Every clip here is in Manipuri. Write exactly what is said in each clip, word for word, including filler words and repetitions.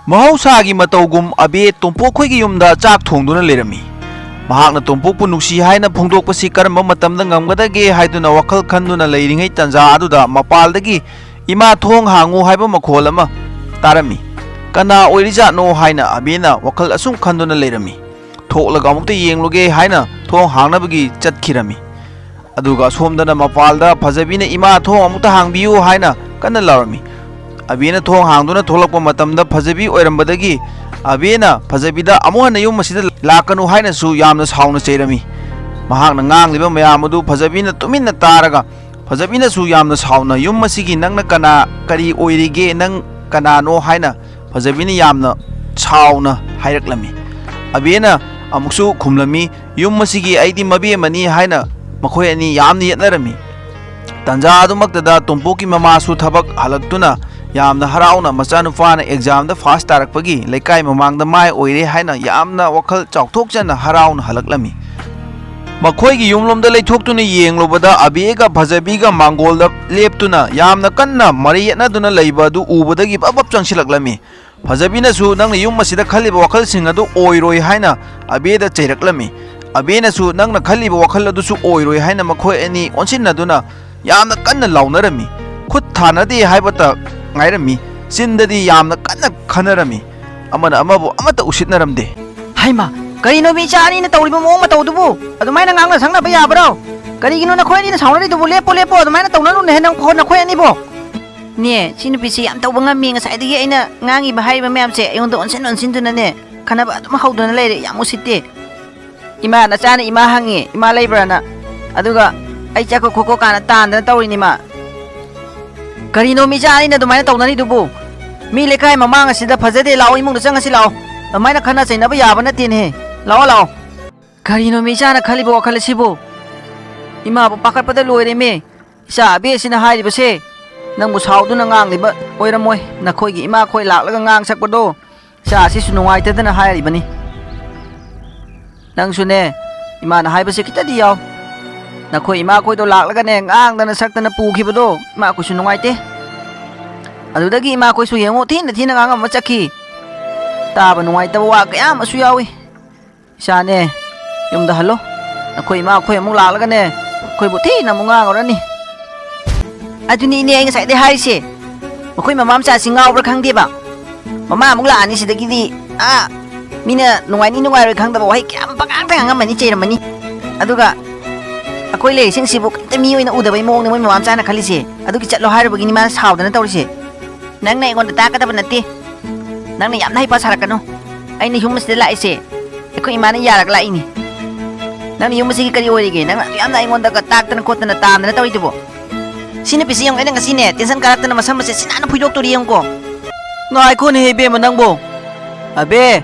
ꯃꯍꯧꯁꯥꯒꯤ ꯃꯇꯧꯒꯨꯝ ꯑꯕꯦ ꯇꯣꯝꯄꯣꯛꯈꯣꯏꯒꯤ ꯌꯨꯝꯗ ꯆꯥꯛ ꯊꯣꯡꯗꯨꯅ ꯂꯩꯔꯝꯃꯤ꯫ ꯃꯍꯥꯛꯅ ꯇꯣꯝꯄꯣꯛꯄꯨ ꯅꯨꯡꯁꯤ ꯍꯥꯏꯅ ꯐꯣꯡꯗꯣꯛꯄꯁꯤ ꯀꯔꯝꯕ ꯃꯇꯝꯗ ꯉꯝꯒꯗꯒꯦ ꯍꯥꯏꯗꯨꯅ ꯋꯥꯈꯜ ꯈꯟꯗꯨꯅ ꯂꯩꯔꯤꯉꯩ ꯇꯥꯟꯖꯥ ꯑꯗꯨꯗ ꯃꯄꯥꯜꯗꯒꯤ "ꯏꯃꯥ, ꯊꯣꯡ ꯍꯥꯡꯉꯨ" ꯍꯥꯏꯕ ꯃꯈꯣꯜ ꯑꯃ ꯇꯥꯔꯝꯃꯤ꯫ "ꯀꯅꯥ ꯑꯣꯏꯔꯤꯖꯥꯠꯅꯣ?" ꯍꯥꯏꯅ ꯑꯕꯦꯅ ꯋꯥꯈꯜ ꯑꯁꯨꯝ ꯈꯟꯗꯨꯅ ꯂꯩꯔꯝꯃꯤ꯫ ꯊꯣꯛꯂꯒ ꯑꯃꯨꯛꯇ ꯌꯦꯡꯂꯨꯒꯦ ꯍꯥꯏꯅ ꯊꯣꯡ ꯍꯥꯡꯅꯕꯒꯤ ꯆꯠꯈꯤꯔꯝꯃꯤ꯫ ꯑꯗꯨꯒ ꯑꯁꯣꯝꯗꯅ ꯃꯄꯥꯜꯗ ꯐꯖꯕꯤꯅ "ꯏꯃꯥ, ꯊꯣꯡ ꯑꯃꯨꯛꯇ ꯍꯥꯡꯕꯤꯌꯨ" ꯍꯥꯏꯅ ꯀꯟꯅ ꯂꯥꯎꯔꯝꯃꯤ꯫ ꯑꯕꯦꯅ ꯊꯣꯡ ꯍꯥꯡꯗꯨꯅ ꯊꯣꯛꯂꯛꯄ ꯃꯇꯝꯗ ꯐꯖꯕꯤ ꯑꯣꯏꯔꯝꯕꯗꯒꯤ ꯑꯕꯦꯅ ꯐꯖꯕꯤꯗ "ꯑꯃꯨꯛ ꯍꯟꯅ ꯌꯨꯝ ꯑꯁꯤꯗ ꯂꯥꯛꯀꯅꯨ" ꯍꯥꯏꯅꯁꯨ ꯌꯥꯝꯅ ꯁꯥꯎꯅ ꯆꯩꯔꯝꯃꯤ꯫ ꯃꯍꯥꯛꯅ ꯉꯥꯡꯂꯤꯕ ꯃꯌꯥꯝ ꯑꯗꯨ ꯐꯖꯕꯤꯅ ꯇꯨꯃꯤꯟꯅ ꯇꯥꯔꯒ, ꯐꯖꯕꯤꯅꯁꯨ ꯌꯥꯝꯅ ꯁꯥꯎꯅ "ꯌꯨꯝ ꯑꯁꯤꯒꯤ ꯅꯪꯅ ꯀꯅꯥ, ꯀꯔꯤ ꯑꯣꯏꯔꯤꯒꯦ, ꯅꯪ ꯀꯅꯥꯅꯣ?" ꯍꯥꯏꯅ ꯐꯖꯕꯤꯅ ꯌꯥꯝꯅ ꯁꯥꯎꯅ ꯍꯥꯏꯔꯛꯂꯝꯃꯤ꯫ ꯑꯕꯦꯅ ꯑꯃꯨꯛꯁꯨ ꯈꯨꯝꯂꯝꯃꯤ, "ꯌꯨꯝ ꯑꯁꯤꯒꯤ ꯑꯩꯗꯤ ꯃꯕꯦꯝꯃꯅꯤ" ꯍꯥꯏꯅ ꯃꯈꯣꯏ ꯑꯅꯤ ꯌꯥꯝꯅ ꯌꯦꯠꯅꯔꯝꯃꯤ꯫ ꯇꯥꯟꯖꯥ ꯑꯗꯨꯃꯛꯇꯗ ꯇꯣꯝꯄꯣꯛꯀꯤ ꯃꯃꯥꯁꯨ ꯊꯕꯛ ꯍꯜꯂꯛꯇꯨꯅ ꯌꯥꯝꯅ ꯍꯔꯥꯎꯅ ꯃꯆꯥꯅꯨꯄꯥꯅ ꯑꯦꯛꯖꯥꯝꯗ ꯐꯥꯁ ꯇꯥꯔꯛꯄꯒꯤ ꯂꯩꯀꯥꯏ ꯃꯃꯥꯡꯗ ꯃꯥꯏ ꯑꯣꯏꯔꯦ ꯍꯥꯏꯅ ꯌꯥꯝꯅ ꯋꯥꯈꯜ ꯆꯥꯎꯊꯣꯛꯆꯅ ꯍꯔꯥꯎꯅ ꯍꯜꯂꯛꯂꯝꯃꯤ꯫ ꯃꯈꯣꯏꯒꯤ ꯌꯨꯝꯂꯣꯝꯗ ꯂꯩꯊꯣꯛꯇꯨꯅ ꯌꯦꯡꯂꯨꯕꯗ ꯑꯕꯦꯒ ꯐꯖꯕꯤꯒ ꯃꯥꯡꯒꯣꯜꯗ ꯂꯦꯞꯇꯨꯅ ꯌꯥꯝꯅ ꯀꯟꯅ ꯃꯔꯩ ꯌꯦꯠꯅꯗꯨꯅ ꯂꯩꯕ ꯑꯗꯨ ꯎꯕꯗꯒꯤ ꯕꯞ ꯕꯞ ꯆꯪꯁꯤꯜꯂꯛꯂꯝꯃꯤ꯫ ꯐꯖꯕꯤꯅꯁꯨ "ꯅꯪꯅ ꯌꯨꯝ ꯑꯁꯤꯗ ꯈꯜꯂꯤꯕ ꯋꯥꯈꯜꯁꯤꯡ ꯑꯗꯨ ꯑꯣꯏꯔꯣꯏ" ꯍꯥꯏꯅ ꯑꯕꯦꯗ ꯆꯩꯔꯛꯂꯝꯃꯤ꯫ ꯑꯕꯦꯅꯁꯨ "ꯅꯪꯅ ꯈꯜꯂꯤꯕ ꯋꯥꯈꯜ ꯑꯗꯨꯁꯨ ꯑꯣꯏꯔꯣꯏ" ꯍꯥꯏꯅ ꯃꯈꯣꯏ ꯑꯅꯤ ꯑꯣꯟꯁꯤꯟꯅꯗꯨꯅ ꯌꯥꯝꯅ ꯀꯟꯅ ꯂꯥꯎꯅꯔꯝꯃꯤ꯫ ꯈꯨꯠ ꯊꯥꯅꯗꯦ ꯍꯥꯏꯕꯇ ꯉꯥꯏꯔꯝꯃꯤ꯫ ꯆꯤꯟꯗꯗꯤ ꯌꯥꯝꯅ ꯀꯟꯅ ꯈꯟꯅꯔꯝꯃꯤ꯫ ꯑꯃꯅ ꯑꯃꯕꯨ ꯑꯃꯠꯇ ꯎꯁꯤꯠꯅꯔꯝꯗꯦ꯫ "ꯍꯩꯃꯥ, ꯀꯔꯤꯅꯣ ꯃꯤ ꯏꯆꯥ ꯑꯅꯤꯅ ꯇꯧꯔꯤꯕ ꯃꯑꯣꯡ ꯃꯇꯧꯗꯨꯕꯨ? ꯑꯗꯨꯃꯥꯏꯅ ꯉꯥꯡꯅ ꯁꯛꯅꯕ ꯌꯥꯕ꯭ꯔꯣ? ꯀꯔꯤꯒꯤꯅꯣ ꯅꯈꯣꯏ ꯑꯅꯤꯅ ꯁꯥꯎꯅꯔꯤꯗꯨꯕꯨ? ꯂꯦꯞꯄꯣ, ꯂꯦꯞꯄꯣ, ꯑꯗꯨꯃꯥꯏꯅ ꯇꯧꯅꯔꯨꯅꯦꯍꯦ, ꯅꯪ-, ꯅꯈꯣꯏ ꯑꯅꯤꯕꯣ!" "ꯅꯦ, ꯁꯤ ꯅꯨꯄꯤꯁꯤ ꯌꯥꯝ ꯇꯧꯕ ꯉꯝꯃꯤ꯫ ꯉꯁꯥꯏꯗꯒꯤ ꯑꯩꯅ ꯉꯥꯡꯉꯤꯕ ꯍꯥꯏꯔꯤꯕ ꯃꯌꯥꯝꯁꯦ ꯑꯩꯉꯣꯟꯗ ꯑꯣꯟꯁꯤꯟ ꯑꯣꯟꯁꯤꯟꯗꯨꯅꯅꯦ, ꯈꯟꯅꯕ ꯑꯗꯨꯝ ꯍꯧꯗꯨꯅ ꯂꯩꯔꯦ꯫ ꯌꯥꯝ ꯎꯁꯤꯠꯇꯦ꯫ ꯏꯃꯥ, ꯅꯆꯥꯅ ꯏꯃꯥ ꯍꯪꯉꯤ, ꯏꯃꯥ ꯂꯩꯕ꯭ꯔꯥꯅ꯫ ꯑꯗꯨꯒ ꯑꯩ ꯆꯠꯈꯣ ꯈꯣꯠꯈꯣ ꯀꯥꯟꯅ ꯇꯥꯟꯗꯅ ꯇꯧꯔꯤꯅꯤ ꯃꯥ꯫ ꯀꯔꯤꯅꯣ ꯃꯤ ꯏꯆꯥ ꯑꯅꯤꯅ ꯑꯗꯨꯃꯥꯏꯅ ꯇꯧꯅꯔꯤꯗꯨꯕꯨ? ꯃꯤ ꯂꯩꯀꯥꯏ ꯃꯃꯥꯡ ꯑꯁꯤꯗ ꯐꯖꯗꯦ, ꯂꯥꯛꯑꯣ, ꯏꯃꯨꯡꯗ ꯆꯪꯉꯁꯤ ꯂꯥꯛꯑꯣ꯫ ꯑꯗꯨꯃꯥꯏꯅ ꯈꯟꯅ ꯆꯩꯅꯕ ꯌꯥꯕ ꯅꯠꯇꯦꯅꯦꯍꯦ꯫ ꯂꯥꯛꯑꯣ, ꯂꯥꯛꯑꯣ꯫ ꯀꯔꯤꯅꯣ ꯃꯤ ꯏꯆꯥꯅ ꯈꯜꯂꯤꯕ ꯋꯥꯈꯜ ꯑꯁꯤꯕꯨ? ꯏꯃꯥꯕꯨ ꯄꯥꯈꯠꯄꯗ ꯂꯣꯏꯔꯦꯃꯦ꯫ ꯏꯆꯥ ꯑꯕꯦꯁꯤꯅ ꯍꯥꯏꯔꯤꯕꯁꯦ ꯅꯪꯕꯨ ꯁꯥꯎꯗꯨꯅ ꯉꯥꯡꯂꯤꯕ ꯑꯣꯏꯔꯝꯃꯣꯏ꯫ ꯅꯈꯣꯏꯒꯤ ꯏꯃꯥꯈꯣꯏ ꯂꯥꯛꯂꯒ ꯉꯥꯡ ꯁꯛꯄꯗꯣ ꯏꯆꯥ ꯑꯁꯤꯁꯨ ꯅꯨꯡꯉꯥꯏꯇꯗꯅ ꯍꯥꯏꯔꯤꯕꯅꯤ꯫ ꯅꯪꯁꯨꯅꯦ, ꯏꯃꯥꯅ ꯍꯥꯏꯕꯁꯦ ꯈꯤꯇꯗꯤ ꯌꯥꯎ꯫ ꯅꯈꯣꯏ ꯏꯃꯥꯈꯣꯏꯗꯣ ꯂꯥꯛꯂꯒꯅꯦ, ꯉꯥꯡꯗꯅ ꯁꯛꯇꯅ ꯄꯨꯈꯤꯕꯗꯣ ꯏꯃꯥꯈꯣꯏꯁꯨ ꯅꯨꯡꯉꯥꯏꯇꯦ꯫ ꯑꯗꯨꯗꯒꯤ ꯏꯃꯥꯈꯣꯏꯁꯨ ꯌꯦꯡꯉꯨ, ꯊꯤꯅ ꯊꯤꯅ ꯉꯥꯡꯉꯝꯃ ꯆꯠꯈꯤ꯫ ꯇꯥꯕ ꯅꯨꯡꯉꯥꯏꯇꯕ ꯋꯥ ꯀꯌꯥ ꯑꯃꯁꯨ ꯌꯥꯎꯏ꯫ "ꯏꯆꯥꯅꯦ, ꯌꯨꯝꯗ ꯍꯜꯂꯣ꯫ ꯅꯈꯣꯏ ꯏꯃꯥ ꯑꯩꯈꯣꯏ ꯑꯃꯨꯛ ꯂꯥꯛꯂꯒꯅꯦ, ꯑꯩꯈꯣꯏꯕꯨ ꯊꯤꯅ ꯑꯃꯨꯛ ꯉꯥꯡꯉꯨꯔꯅꯤ꯫" ꯑꯗꯨꯅꯤ ꯏꯅꯦ ꯑꯩ ꯉꯁꯥꯏꯗꯩ ꯍꯥꯏꯔꯤꯁꯦ꯫ ꯃꯈꯣꯏ ꯃꯃꯥ ꯃꯆꯥꯁꯤ ꯉꯥꯎꯕ꯭ꯔꯥ ꯈꯪꯗꯦꯕ꯫ ꯃꯃꯥ ꯑꯃꯨꯛ ꯂꯥꯛꯑꯅꯤ ꯁꯤꯗꯒꯤꯗꯤ꯫ ꯑꯥ, ꯃꯤꯅ ꯅꯨꯡꯉꯥꯏꯅꯤ ꯅꯨꯡꯉꯥꯏꯔꯣꯏ ꯈꯪꯗꯕ ꯋꯥꯍꯩ ꯀꯌꯥꯝ ꯄꯉꯥꯡꯗ ꯉꯥꯡꯉꯝꯃꯅꯤ, ꯆꯩꯔꯝꯃꯅꯤ꯫ ꯑꯗꯨꯒ ꯑꯩꯈꯣꯏ ꯂꯩꯔꯤꯁꯤꯡꯁꯤꯕꯨ ꯀꯩꯝꯇ ꯃꯤ ꯑꯣꯏꯅ ꯎꯗꯕꯩ ꯃꯑꯣꯡꯅꯦ ꯃꯣꯏ ꯃꯃꯥ ꯃꯆꯥꯅ ꯈꯜꯂꯤꯁꯦ꯫ ꯑꯗꯨꯒꯤ ꯆꯠꯂꯣ ꯍꯥꯏꯔꯨꯕꯒꯤꯅꯤ ꯃꯥꯅ ꯁꯥꯎꯗꯅ ꯇꯧꯔꯤꯁꯦ꯫ ꯅꯪꯅ ꯑꯩꯉꯣꯟꯗ ꯇꯥꯛꯀꯗꯕ ꯅꯠꯇꯦ꯫ ꯅꯪꯅ ꯌꯥꯝꯅ ꯍꯩꯄꯥ ꯁꯥꯔꯛꯀꯅꯨ꯫ ꯑꯩꯅ ꯌꯨꯝ ꯑꯁꯤꯗ ꯂꯥꯛꯏꯁꯦ ꯑꯩꯈꯣꯏ ꯏꯃꯥꯅ ꯌꯥꯔꯒ ꯂꯥꯛꯏꯅꯤ꯫ ꯅꯪꯅ ꯌꯨꯝ ꯑꯁꯤꯒꯤ ꯀꯔꯤ ꯑꯣꯏꯔꯤꯒꯦ? ꯅꯪꯅ ꯑꯗꯨ ꯌꯥꯝꯅ ꯑꯩꯉꯣꯟꯗꯒ ꯇꯥꯛꯇꯅ ꯈꯣꯠꯇꯅ ꯇꯥꯟꯗꯅ ꯇꯧꯔꯤꯗꯨꯕꯣ? ꯁꯤ ꯅꯨꯄꯤꯁꯤ ꯌꯦꯡꯉꯨ, ꯑꯩꯅ ꯉꯁꯤꯅꯦ tension ꯀꯥꯔꯛꯇꯅ ꯃꯁꯝ ꯑꯁꯦ ꯁꯤ ꯅꯥꯟꯅ ꯐꯣꯏꯗꯣꯛꯇꯣꯔꯤ ꯌꯦꯡꯉꯨꯀꯣ꯫ ꯉꯥꯏꯈꯣꯅꯦꯍꯦ ꯏꯕꯦꯝꯃ ꯅꯪꯕꯣ꯫ ꯑꯕꯦ,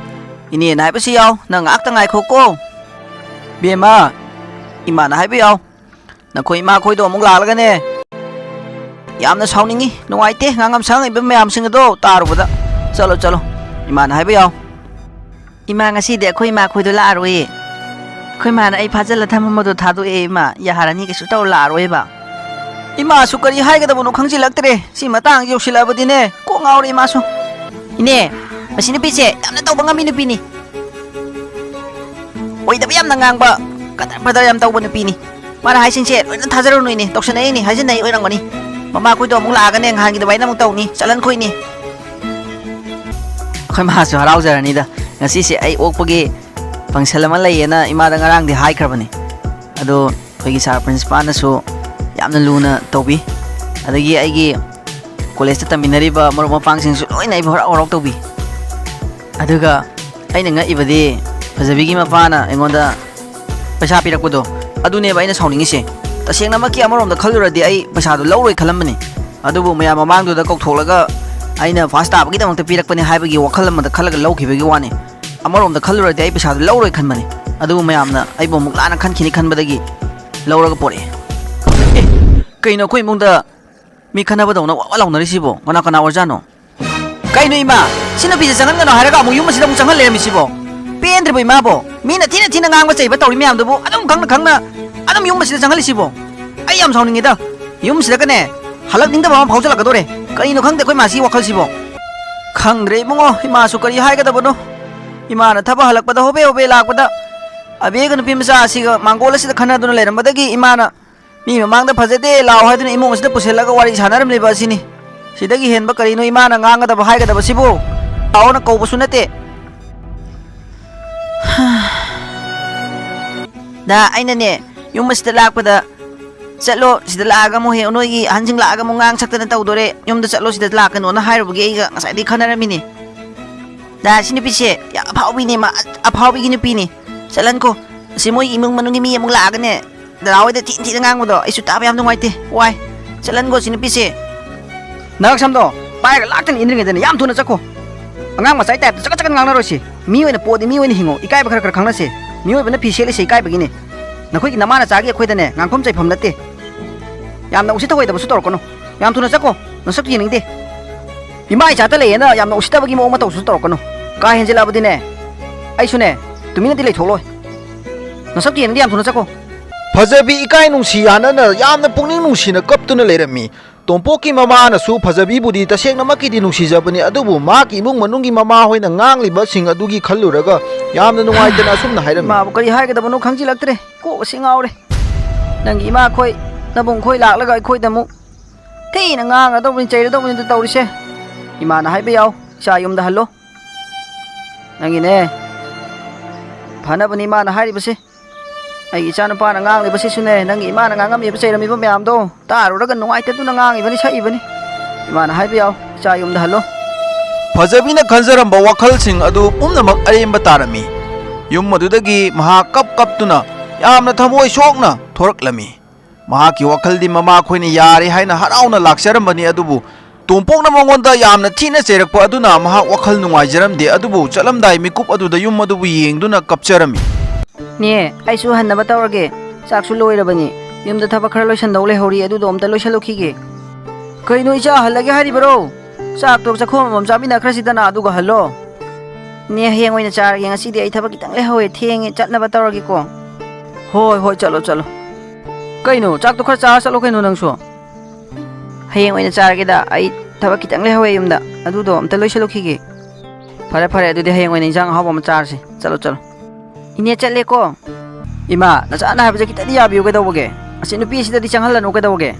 ꯏꯅꯦꯅ ꯍꯥꯏꯕꯁꯤ ꯌꯥꯎ, ꯅꯪ ꯉꯥꯏꯍꯥꯛꯇ ꯉꯥꯏꯈꯣꯀꯣ꯫ ꯕꯦꯝꯃ, ꯏꯃꯥꯅ ꯍꯥꯏꯕ ꯌꯥꯎ꯫ ꯅꯈꯣꯏ ꯏꯃꯥꯈꯣꯏꯗꯣ ꯑꯃꯨꯛ ꯂꯥꯛꯂꯒꯅꯦ꯫ ꯌꯥꯝꯅ ꯁꯥꯎꯅꯤꯡꯉꯤ, ꯅꯨꯡꯉꯥꯏꯇꯦ, ꯉꯥꯡꯉꯝ ꯁꯥꯉꯝꯕ ꯃꯌꯥꯝꯁꯤꯡ ꯑꯗꯣ ꯇꯥꯔꯨꯕꯗ꯫ ꯆꯠꯂꯣ, ꯆꯠꯂꯣ, ꯏꯃꯥꯅ ꯍꯥꯏꯕ ꯌꯥꯎ꯫ ꯏꯃꯥ, ꯉꯁꯤꯗꯤ ꯑꯩꯈꯣꯏ ꯏꯃꯥꯈꯣꯏꯗꯣ ꯂꯥꯛꯑꯔꯣꯏꯌꯦ꯫ ꯑꯩꯈꯣꯏ ꯃꯥꯅ ꯑꯩ ꯐꯥꯖꯤꯜꯂ ꯊꯝꯃꯝꯕꯗꯣ ꯊꯥꯗꯣꯛꯑꯦ ꯏꯃꯥ, ꯌꯥꯔꯅꯤ, ꯀꯩꯁꯨ ꯇꯧꯔ ꯂꯥꯛꯑꯔꯣꯏꯕ꯫ ꯏꯃꯥꯁꯨ ꯀꯔꯤ ꯍꯥꯏꯒꯗꯕꯅꯣ ꯈꯪꯖꯤꯜꯂꯛꯇ꯭ꯔꯦ, ꯁꯤ ꯃꯇꯥꯡ ꯌꯧꯁꯤꯜꯂꯛꯑꯕꯗꯤꯅꯦ ꯀꯣꯛ ꯉꯥꯎꯔꯦ ꯏꯃꯥꯁꯨ꯫ ꯏꯅꯦ, ꯃꯁꯤ ꯅꯨꯄꯤꯁꯦ ꯌꯥꯝꯅ ꯇꯧꯕ ꯉꯝꯃꯤ ꯅꯨꯄꯤꯅꯤ꯫ ꯑꯣꯏꯗꯕ ꯌꯥꯝꯅ ꯉꯥꯡꯕ, ꯀꯗꯔ ꯐꯗꯔ ꯌꯥꯝ ꯇꯧꯕ ꯅꯨꯄꯤꯅꯤ꯫ ꯃꯥꯅ ꯍꯥꯏꯁꯤꯡꯁꯦ ꯂꯣꯏꯅ ꯊꯥꯖꯔꯨꯅꯨ ꯏꯅꯦ, ꯇꯧꯁꯟꯅꯩꯅꯦ, ꯍꯥꯏꯖꯤꯟꯅꯩ ꯑꯣꯏꯔꯝꯒꯅꯤ꯫ ꯃꯃꯥ ꯑꯩꯈꯣꯏꯗꯣ ꯑꯃꯨꯛ ꯂꯥꯛꯑꯒꯅꯦ ꯅꯍꯥꯟꯒꯤ ꯑꯗꯨꯃꯥꯏꯅ ꯑꯃꯨꯛ ꯇꯧꯅꯤ, ꯆꯠꯍꯟꯈꯣꯏꯅꯤ꯫ ꯑꯩꯈꯣꯏ ꯃꯥꯁꯨ ꯍꯔꯥꯎꯖꯔꯅꯤꯗ꯫ ꯉꯁꯤꯁꯦ ꯑꯩ ꯑꯣꯛꯄꯒꯤ function ꯑꯃ ꯂꯩꯌꯦꯅ ꯏꯃꯥꯗ ꯉꯔꯥꯡꯗꯤ ꯍꯥꯏꯈ꯭ꯔꯕꯅꯤ꯫ ꯑꯗꯣ ꯑꯩꯈꯣꯏꯒꯤ sir principalꯅꯁꯨ ꯌꯥꯝꯅ ꯂꯨꯅ ꯇꯧꯕꯤ꯫ ꯑꯗꯒꯤ ꯑꯩꯒꯤ collegeꯇ ꯇꯝꯃꯤꯟꯅꯔꯤꯕ ꯃꯔꯨꯞ ꯃꯄꯥꯡꯁꯤꯡꯁꯨ ꯂꯣꯏꯅ ꯑꯩꯕꯨ ꯍꯔꯥꯎ ꯍꯔꯥꯎ ꯇꯧꯕꯤ꯫ ꯑꯗꯨꯒ ꯑꯩꯅ ꯉꯛꯏꯕꯗꯤ ꯐꯖꯕꯤꯒꯤ ꯃꯄꯥꯅ ꯑꯩꯉꯣꯟꯗ ꯄꯩꯁꯥ ꯄꯤꯔꯛꯄꯗꯣ, ꯑꯗꯨꯅꯦꯕ ꯑꯩꯅ ꯁꯥꯎꯅꯤꯡꯉꯤꯁꯦ꯫ ꯇꯁꯦꯡꯅꯃꯛꯀꯤ ꯑꯃꯔꯣꯝꯗ ꯈꯜꯂꯨꯔꯗꯤ ꯑꯩ ꯄꯩꯁꯥꯗꯣ ꯂꯧꯔꯣꯏ ꯈꯜꯂꯝꯕꯅꯤ꯫ ꯑꯗꯨꯕꯨ ꯃꯌꯥꯝ ꯃꯃꯥꯡꯗꯨꯗ ꯀꯧꯊꯣꯛꯂꯒ ꯑꯩꯅ first ꯇꯥꯕꯒꯤꯗꯃꯛꯇ ꯄꯤꯔꯛꯄꯅꯤ ꯍꯥꯏꯕꯒꯤ ꯋꯥꯈꯜ ꯑꯃꯗ ꯈꯜꯂꯒ ꯂꯧꯈꯤꯕꯒꯤ ꯋꯥꯅꯤ꯫ ꯑꯃꯔꯣꯝꯗ ꯈꯜꯂꯨꯔꯗꯤ ꯑꯩ ꯄꯩꯁꯥꯗꯣ ꯂꯧꯔꯣꯏ ꯈꯟꯕꯅꯤ꯫ ꯑꯗꯨꯕꯨ ꯃꯌꯥꯝꯅ ꯑꯩꯕꯨ ꯑꯃꯨꯛ ꯂꯥꯟꯅ ꯈꯟꯈꯤꯅꯤ ꯈꯟꯕꯗꯒꯤ ꯂꯧꯔꯒ ꯄꯣꯔꯛꯑꯦ꯫ ꯑꯦ, ꯀꯩꯅꯣ ꯑꯩꯈꯣꯏ ꯏꯃꯨꯡꯗ ꯃꯤ ꯈꯠꯅꯕꯗꯧꯅ ꯋꯥ ꯋꯥ ꯂꯥꯎꯅꯔꯤꯁꯤꯕꯣ? ꯀꯅꯥ ꯀꯅꯥ ꯑꯣꯏꯔꯖꯥꯠꯅꯣ? ꯀꯩꯅꯣ ꯏꯃꯥ? ꯁꯤ ꯅꯨꯄꯤꯁꯦ ꯆꯪꯍꯟꯒꯅꯣ ꯍꯥꯏꯔꯒ ꯑꯃꯨꯛ ꯌꯨꯝ ꯑꯁꯤꯗ ꯑꯃꯨꯛ ꯆꯪꯍꯜ ꯂꯩꯔꯝꯃꯤꯁꯤꯕꯣ? ꯄꯦꯟꯗ꯭ꯔꯤꯕꯣ ꯏꯃꯥꯕꯣ? ꯃꯤꯅ ꯊꯤꯅ ꯊꯤꯅ ꯉꯥꯡꯕ ꯆꯩꯕ ꯇꯧꯔꯤ ꯃꯌꯥꯝꯗꯨꯕꯨ ꯑꯗꯨꯝ ꯈꯪꯅ ꯈꯪꯅ ꯑꯗꯨꯝ ꯌꯨꯝ ꯑꯁꯤꯗ ꯆꯪꯍꯜꯂꯤꯁꯤꯕꯣ? ꯑꯩ ꯌꯥꯝ ꯁꯥꯎꯅꯤꯡꯉꯤꯗ꯫ ꯌꯨꯝꯁꯤꯗꯒꯅꯦ ꯍꯜꯂꯛꯅꯤꯡꯗꯕ ꯑꯃ ꯐꯥꯎꯖꯜꯂꯛꯀꯗꯣꯔꯦ꯫ ꯀꯔꯤꯅꯣ ꯈꯪꯗꯦ ꯑꯩꯈꯣꯏ ꯃꯥꯁꯤꯒꯤ ꯋꯥꯈꯜꯁꯤꯕꯣ꯫ ꯈꯪꯗ꯭ꯔꯦ ꯏꯕꯨꯡꯉꯣ, ꯏꯃꯥꯁꯨ ꯀꯔꯤ ꯍꯥꯏꯒꯗꯕꯅꯣ꯫ ꯏꯃꯥꯅ ꯊꯕꯛ ꯍꯜꯂꯛꯄꯗ ꯍꯣꯕꯦ ꯍꯣꯕꯦ ꯂꯥꯛꯄꯗ, ꯑꯕꯦꯒ ꯅꯨꯄꯤ ꯃꯆꯥ ꯑꯁꯤꯒ ꯃꯥꯡꯒꯣꯜ ꯑꯁꯤꯗ ꯈꯟꯅꯗꯨꯅ ꯂꯩꯔꯝꯕꯗꯒꯤ ꯏꯃꯥꯅ ꯃꯤ ꯃꯃꯥꯡꯗ ꯐꯖꯗꯦ ꯂꯥꯎ ꯍꯥꯏꯗꯨꯅ ꯏꯃꯨꯡ ꯑꯁꯤꯗ ꯄꯨꯁꯤꯜꯂꯒ ꯋꯥꯔꯤ ꯁꯥꯟꯅꯔꯝꯂꯤꯕ ꯑꯁꯤꯅꯤ꯫ ꯁꯤꯗꯒꯤ ꯍꯦꯟꯕ ꯀꯔꯤꯅꯣ ꯏꯃꯥꯅ ꯉꯥꯡꯒꯗꯕ ꯍꯥꯏꯒꯗꯕꯁꯤꯕꯨ? ꯂꯥꯎꯅ ꯀꯧꯕꯁꯨ ꯅꯠꯇꯦ꯫ ꯗꯥ, ꯑꯩꯅꯅꯦ, ꯌꯨꯝ ꯑꯁꯤꯗ ꯂꯥꯛꯄꯗ, "ꯆꯠꯂꯣ, ꯁꯤꯗ ꯂꯥꯛꯑꯒ ꯑꯃꯨꯛ ꯍꯦꯛ ꯅꯣꯏꯒꯤ ꯑꯍꯟꯁꯤꯡ ꯂꯥꯛꯑꯒ ꯑꯃꯨꯛ ꯉꯥꯡ ꯁꯛꯇꯅ ꯇꯧꯗꯣꯔꯦ, ꯌꯨꯝꯗ ꯆꯠꯂꯣ, ꯁꯤꯗ ꯂꯥꯛꯀꯅꯣꯅ" ꯍꯥꯏꯔꯨꯕꯒꯤ ꯑꯩꯒ ꯉꯁꯥꯏꯗꯒꯤ ꯈꯟꯅꯔꯝꯃꯤꯅꯤ꯫ ꯗꯥ, ꯁꯤ ꯅꯨꯄꯤꯁꯦ ꯌꯥꯝ ꯑꯐꯥꯎꯕꯤꯅꯦ, ꯃꯥ ꯑꯐꯥꯎꯕꯤꯒꯤ ꯅꯨꯄꯤꯅꯤ꯫ ꯆꯠꯍꯟꯈꯣ꯫ ꯑꯁꯤ ꯃꯣꯏꯒꯤ ꯏꯃꯨꯡ ꯃꯅꯨꯡꯒꯤ ꯃꯤ ꯑꯃꯨꯛ ꯂꯥꯛꯑꯒꯅꯦ, ꯗꯗꯥ ꯍꯣꯏꯗ ꯊꯤꯅ ꯊꯤꯅ ꯉꯥꯡꯕꯗꯣ ꯑꯩꯁꯨ ꯇꯥꯕ ꯌꯥꯝ ꯅꯨꯡꯉꯥꯏꯇꯦ꯫ ꯋꯥꯏ꯫ ꯆꯠꯍꯟꯈꯣ ꯁꯤ ꯅꯨꯄꯤꯁꯦ꯫ ꯅꯉꯛ ꯁꯝꯗꯣ ꯄꯥꯏꯔꯒ ꯂꯥꯛꯇꯅ ꯏꯟꯗ꯭ꯔꯤꯉꯩꯗꯅꯦ ꯌꯥꯝ ꯊꯨꯅ ꯆꯠꯈꯣ꯫ ꯑꯉꯥꯡ ꯃꯆꯥꯒꯤ ꯇꯥꯏꯞꯇ ꯆꯀꯠ ꯆꯀꯠ ꯉꯥꯡꯅꯔꯣꯏꯁꯤ꯫ ꯃꯤ ꯑꯣꯏꯅ ꯄꯣꯛꯑꯗꯤ ꯃꯤ ꯑꯣꯏꯅ ꯍꯤꯡꯉꯣ꯫ ꯏꯀꯥꯏꯕ ꯈꯔ ꯈꯔ ꯈꯪꯅꯁꯦ꯫ ꯃꯤꯑꯣꯏꯕꯅ ꯐꯤ ꯁꯦꯠꯂꯤꯁꯦ ꯏꯀꯥꯏꯕꯒꯤꯅꯦ꯫ ꯅꯈꯣꯏꯒꯤ ꯅꯃꯥ ꯅꯆꯥꯒꯤ ꯑꯩꯈꯣꯏꯗꯅꯦ ꯉꯥꯡꯐꯝ ꯆꯩꯐꯝ ꯅꯠꯇꯦ꯫ ꯌꯥꯝꯅ ꯎꯁꯤꯠ ꯊꯑꯣꯏꯗꯕꯁꯨ ꯇꯧꯔꯛꯀꯅꯨ꯫ ꯌꯥꯝ ꯊꯨꯅ ꯆꯠꯈꯣ꯫ ꯅꯁꯛꯇꯨ ꯌꯦꯡꯅꯤꯡꯗꯦ꯫ ꯏꯃꯥ ꯏꯆꯥꯇ ꯂꯩꯌꯦꯅ ꯌꯥꯝꯅ ꯎꯁꯤꯠꯇꯕꯒꯤ ꯃꯑꯣꯡ ꯃꯇꯧꯁꯨ ꯇꯧꯔꯛꯀꯅꯨ꯫ ꯀꯥ ꯍꯦꯟꯖꯤꯜꯂꯛꯑꯕꯗꯤꯅꯦ, ꯑꯩꯁꯨꯅꯦ, ꯇꯨꯃꯤꯟꯅꯗꯤ ꯂꯩꯊꯣꯛꯂꯣꯏ꯫ ꯅꯁꯛꯇꯨ ꯌꯦꯡꯅꯤꯡꯗꯦ, ꯌꯥꯝ ꯊꯨꯅ ꯆꯠꯈꯣ꯫ ꯐꯖꯕꯤ ꯏꯀꯥꯏ ꯅꯨꯡꯁꯤ ꯌꯥꯅꯅ ꯌꯥꯝꯅ ꯄꯨꯛꯅꯤꯡ ꯅꯨꯡꯁꯤꯅ ꯀꯞꯇꯨꯅ ꯂꯩꯔꯝꯃꯤ꯫ ꯇꯣꯝꯄꯣꯛꯀꯤ ꯃꯃꯥꯅꯁꯨ ꯐꯖꯕꯤꯕꯨꯗꯤ ꯇꯁꯦꯡꯅꯃꯛꯀꯤꯗꯤ ꯅꯨꯡꯁꯤꯖꯕꯅꯤ, ꯑꯗꯨꯕꯨ ꯃꯍꯥꯛꯀꯤ ꯏꯃꯨꯡ ꯃꯅꯨꯡꯒꯤ ꯃꯃꯥ ꯍꯣꯏꯅ ꯉꯥꯡꯂꯤꯕꯁꯤꯡ ꯑꯗꯨꯒꯤ ꯈꯜꯂꯨꯔꯒ ꯌꯥꯝꯅ ꯅꯨꯡꯉꯥꯏꯇꯅ ꯑꯁꯨꯝꯅ ꯍꯥꯏꯔꯝꯃꯤ꯫ ꯏꯃꯥꯕꯨ ꯀꯔꯤ ꯍꯥꯏꯒꯗꯕꯅꯣ ꯈꯪꯖꯤꯜꯂꯛꯇ꯭ꯔꯦ꯫ ꯀꯣꯛ ꯑꯁꯤ ꯉꯥꯎꯔꯦ꯫ ꯅꯪꯒꯤ ꯏꯃꯥ ꯈꯣꯏ, ꯅꯕꯨꯡ ꯈꯣꯏ ꯂꯥꯛꯂꯒ ꯑꯩꯈꯣꯏꯗ ꯑꯃꯨꯛ ꯊꯤꯅ ꯉꯥꯡꯒꯗꯧꯕꯅꯤ, ꯆꯩꯔꯗꯧꯕꯅꯤꯗ ꯇꯧꯔꯤꯁꯦ꯫ ꯏꯃꯥꯅ ꯍꯥꯏꯕ ꯌꯥꯎ, ꯏꯆꯥ ꯌꯨꯝꯗ ꯍꯜꯂꯣ꯫ ꯅꯪꯒꯤꯅꯦ, ꯐꯅꯕꯅꯤ ꯏꯃꯥꯅ ꯍꯥꯏꯔꯤꯕꯁꯦ꯫ ꯑꯩꯒꯤ ꯏꯆꯥꯅꯨꯄꯥꯅ ꯉꯥꯡꯂꯤꯕꯁꯤꯁꯨꯅꯦ, ꯅꯪꯒꯤ ꯏꯃꯥꯅ ꯉꯥꯡꯉꯝꯃꯤꯕ, ꯆꯩꯔꯝꯃꯤꯕ ꯃꯌꯥꯝꯗꯣ ꯇꯥꯔꯨꯔꯒ ꯅꯨꯡꯉꯥꯏꯇꯗꯨꯅ ꯉꯥꯡꯉꯤꯕꯅꯤ, ꯁꯛꯏꯕꯅꯤ꯫ ꯏꯃꯥꯅ ꯍꯥꯏꯕ ꯌꯥꯎ, ꯏꯆꯥ ꯌꯨꯝꯗ ꯍꯜꯂꯣ꯫ ꯐꯖꯕꯤꯅ ꯈꯟꯖꯔꯝꯕ ꯋꯥꯈꯜꯁꯤꯡ ꯑꯗꯨ ꯄꯨꯝꯅꯃꯛ ꯑꯔꯦꯝꯕ ꯇꯥꯔꯝꯃꯤ꯫ ꯌꯨꯝ ꯑꯗꯨꯗꯒꯤ ꯃꯍꯥꯛ ꯀꯞ ꯀꯞꯇꯨꯅ ꯌꯥꯝꯅ ꯊꯃꯣꯏ ꯁꯣꯛꯅ ꯊꯣꯔꯛꯂꯝꯃꯤ꯫ ꯃꯍꯥꯛꯀꯤ ꯋꯥꯈꯜꯗꯤ ꯃꯃꯥ ꯈꯣꯏꯅ ꯌꯥꯔꯦ ꯍꯥꯏꯅ ꯍꯔꯥꯎꯅ ꯂꯥꯛꯆꯔꯝꯕꯅꯤ, ꯑꯗꯨꯕꯨ ꯇꯣꯝꯄꯣꯛꯅ ꯃꯉꯣꯟꯗ ꯌꯥꯝꯅ ꯊꯤꯅ ꯆꯩꯔꯛꯄ ꯑꯗꯨꯅ ꯃꯍꯥꯛ ꯋꯥꯈꯜ ꯅꯨꯡꯉꯥꯏꯖꯔꯝꯗꯦ, ꯑꯗꯨꯕꯨ ꯆꯠꯂꯝꯗꯥꯏ ꯃꯤꯀꯨꯞ ꯑꯗꯨꯗ ꯌꯨꯝ ꯑꯗꯨꯕꯨ ꯌꯦꯡꯗꯨꯅ ꯀꯞꯆꯔꯝꯃꯤ꯫ ꯅꯦ, ꯑꯩꯁꯨ ꯍꯟꯅꯕ ꯇꯧꯔꯒꯦ꯫ ꯆꯥꯛꯁꯨ ꯂꯣꯏꯔꯕꯅꯤ꯫ ꯌꯨꯝꯗ ꯊꯕꯛ ꯈꯔ ꯂꯣꯏꯁꯟꯗꯧ ꯂꯩꯍꯧꯔꯤ, ꯑꯗꯨꯗꯣ ꯑꯝꯇ ꯂꯣꯏꯁꯜꯂꯨꯈꯤꯒꯦ꯫ ꯀꯩꯅꯣ ꯏꯆꯥ, ꯍꯜꯂꯒꯦ ꯍꯥꯏꯔꯤꯕꯔꯣ? ꯆꯥꯛꯇꯣ ꯆꯥꯛꯈꯣꯝ ꯑꯃꯃꯝ ꯆꯥꯃꯤꯟꯅꯈ꯭ꯔꯁꯤꯗꯅ, ꯑꯗꯨꯒ ꯍꯜꯂꯣ꯫ ꯅꯦ, ꯍꯌꯦꯡ ꯑꯣꯏꯅ ꯆꯥꯔꯒꯦ, ꯉꯁꯤꯗꯤ ꯑꯩ ꯊꯕꯛ ꯈꯤꯇꯪ ꯂꯩꯍꯧꯋꯦ, ꯊꯦꯡꯉꯦ, ꯆꯠꯅꯕ ꯇꯧꯔꯒꯦꯀꯣ꯫ ꯍꯣꯏ, ꯍꯣꯏ, ꯆꯠꯂꯣ, ꯆꯠꯂꯣ꯫ ꯀꯩꯅꯣ, ꯆꯥꯛꯇꯣ ꯈꯔ ꯆꯥꯔ ꯆꯠꯂꯣ ꯀꯩꯅꯣ ꯅꯪꯁꯨ꯫ ꯍꯌꯦꯡ ꯑꯣꯏꯅ ꯆꯥꯔꯒꯦꯗ, ꯑꯩ ꯊꯕꯛ ꯈꯤꯇꯪ ꯂꯩꯍꯧꯋꯦ ꯌꯨꯝꯗ, ꯑꯗꯨꯗꯣ ꯑꯝꯇ ꯂꯣꯏꯁꯤꯜꯂꯨꯈꯤꯒꯦ꯫ ꯐꯔꯦ ꯐꯔꯦ, ꯑꯗꯨꯗꯤ ꯍꯌꯦꯡ ꯑꯣꯏꯅ ꯏꯟꯁꯥꯡ ꯑꯍꯥꯎꯕ ꯑꯃ ꯆꯥꯔꯁꯤ꯫ ꯆꯠꯂꯣ ꯆꯠꯂꯣ꯫ ꯏꯅꯦ ꯆꯠꯂꯦꯀꯣ꯫ ꯏꯃꯥ, ꯅꯆꯥꯅ ꯍꯥꯏꯕꯁꯦ ꯈꯤꯇꯗꯤ ꯌꯥꯕꯤꯌꯨ ꯀꯩꯗꯧꯕꯒꯦ? ꯑꯁꯤ ꯅꯨꯄꯤꯁꯤꯗꯗꯤ ꯆꯪꯍꯜꯂꯅꯨ ꯀꯩꯗꯧꯕꯒꯦ?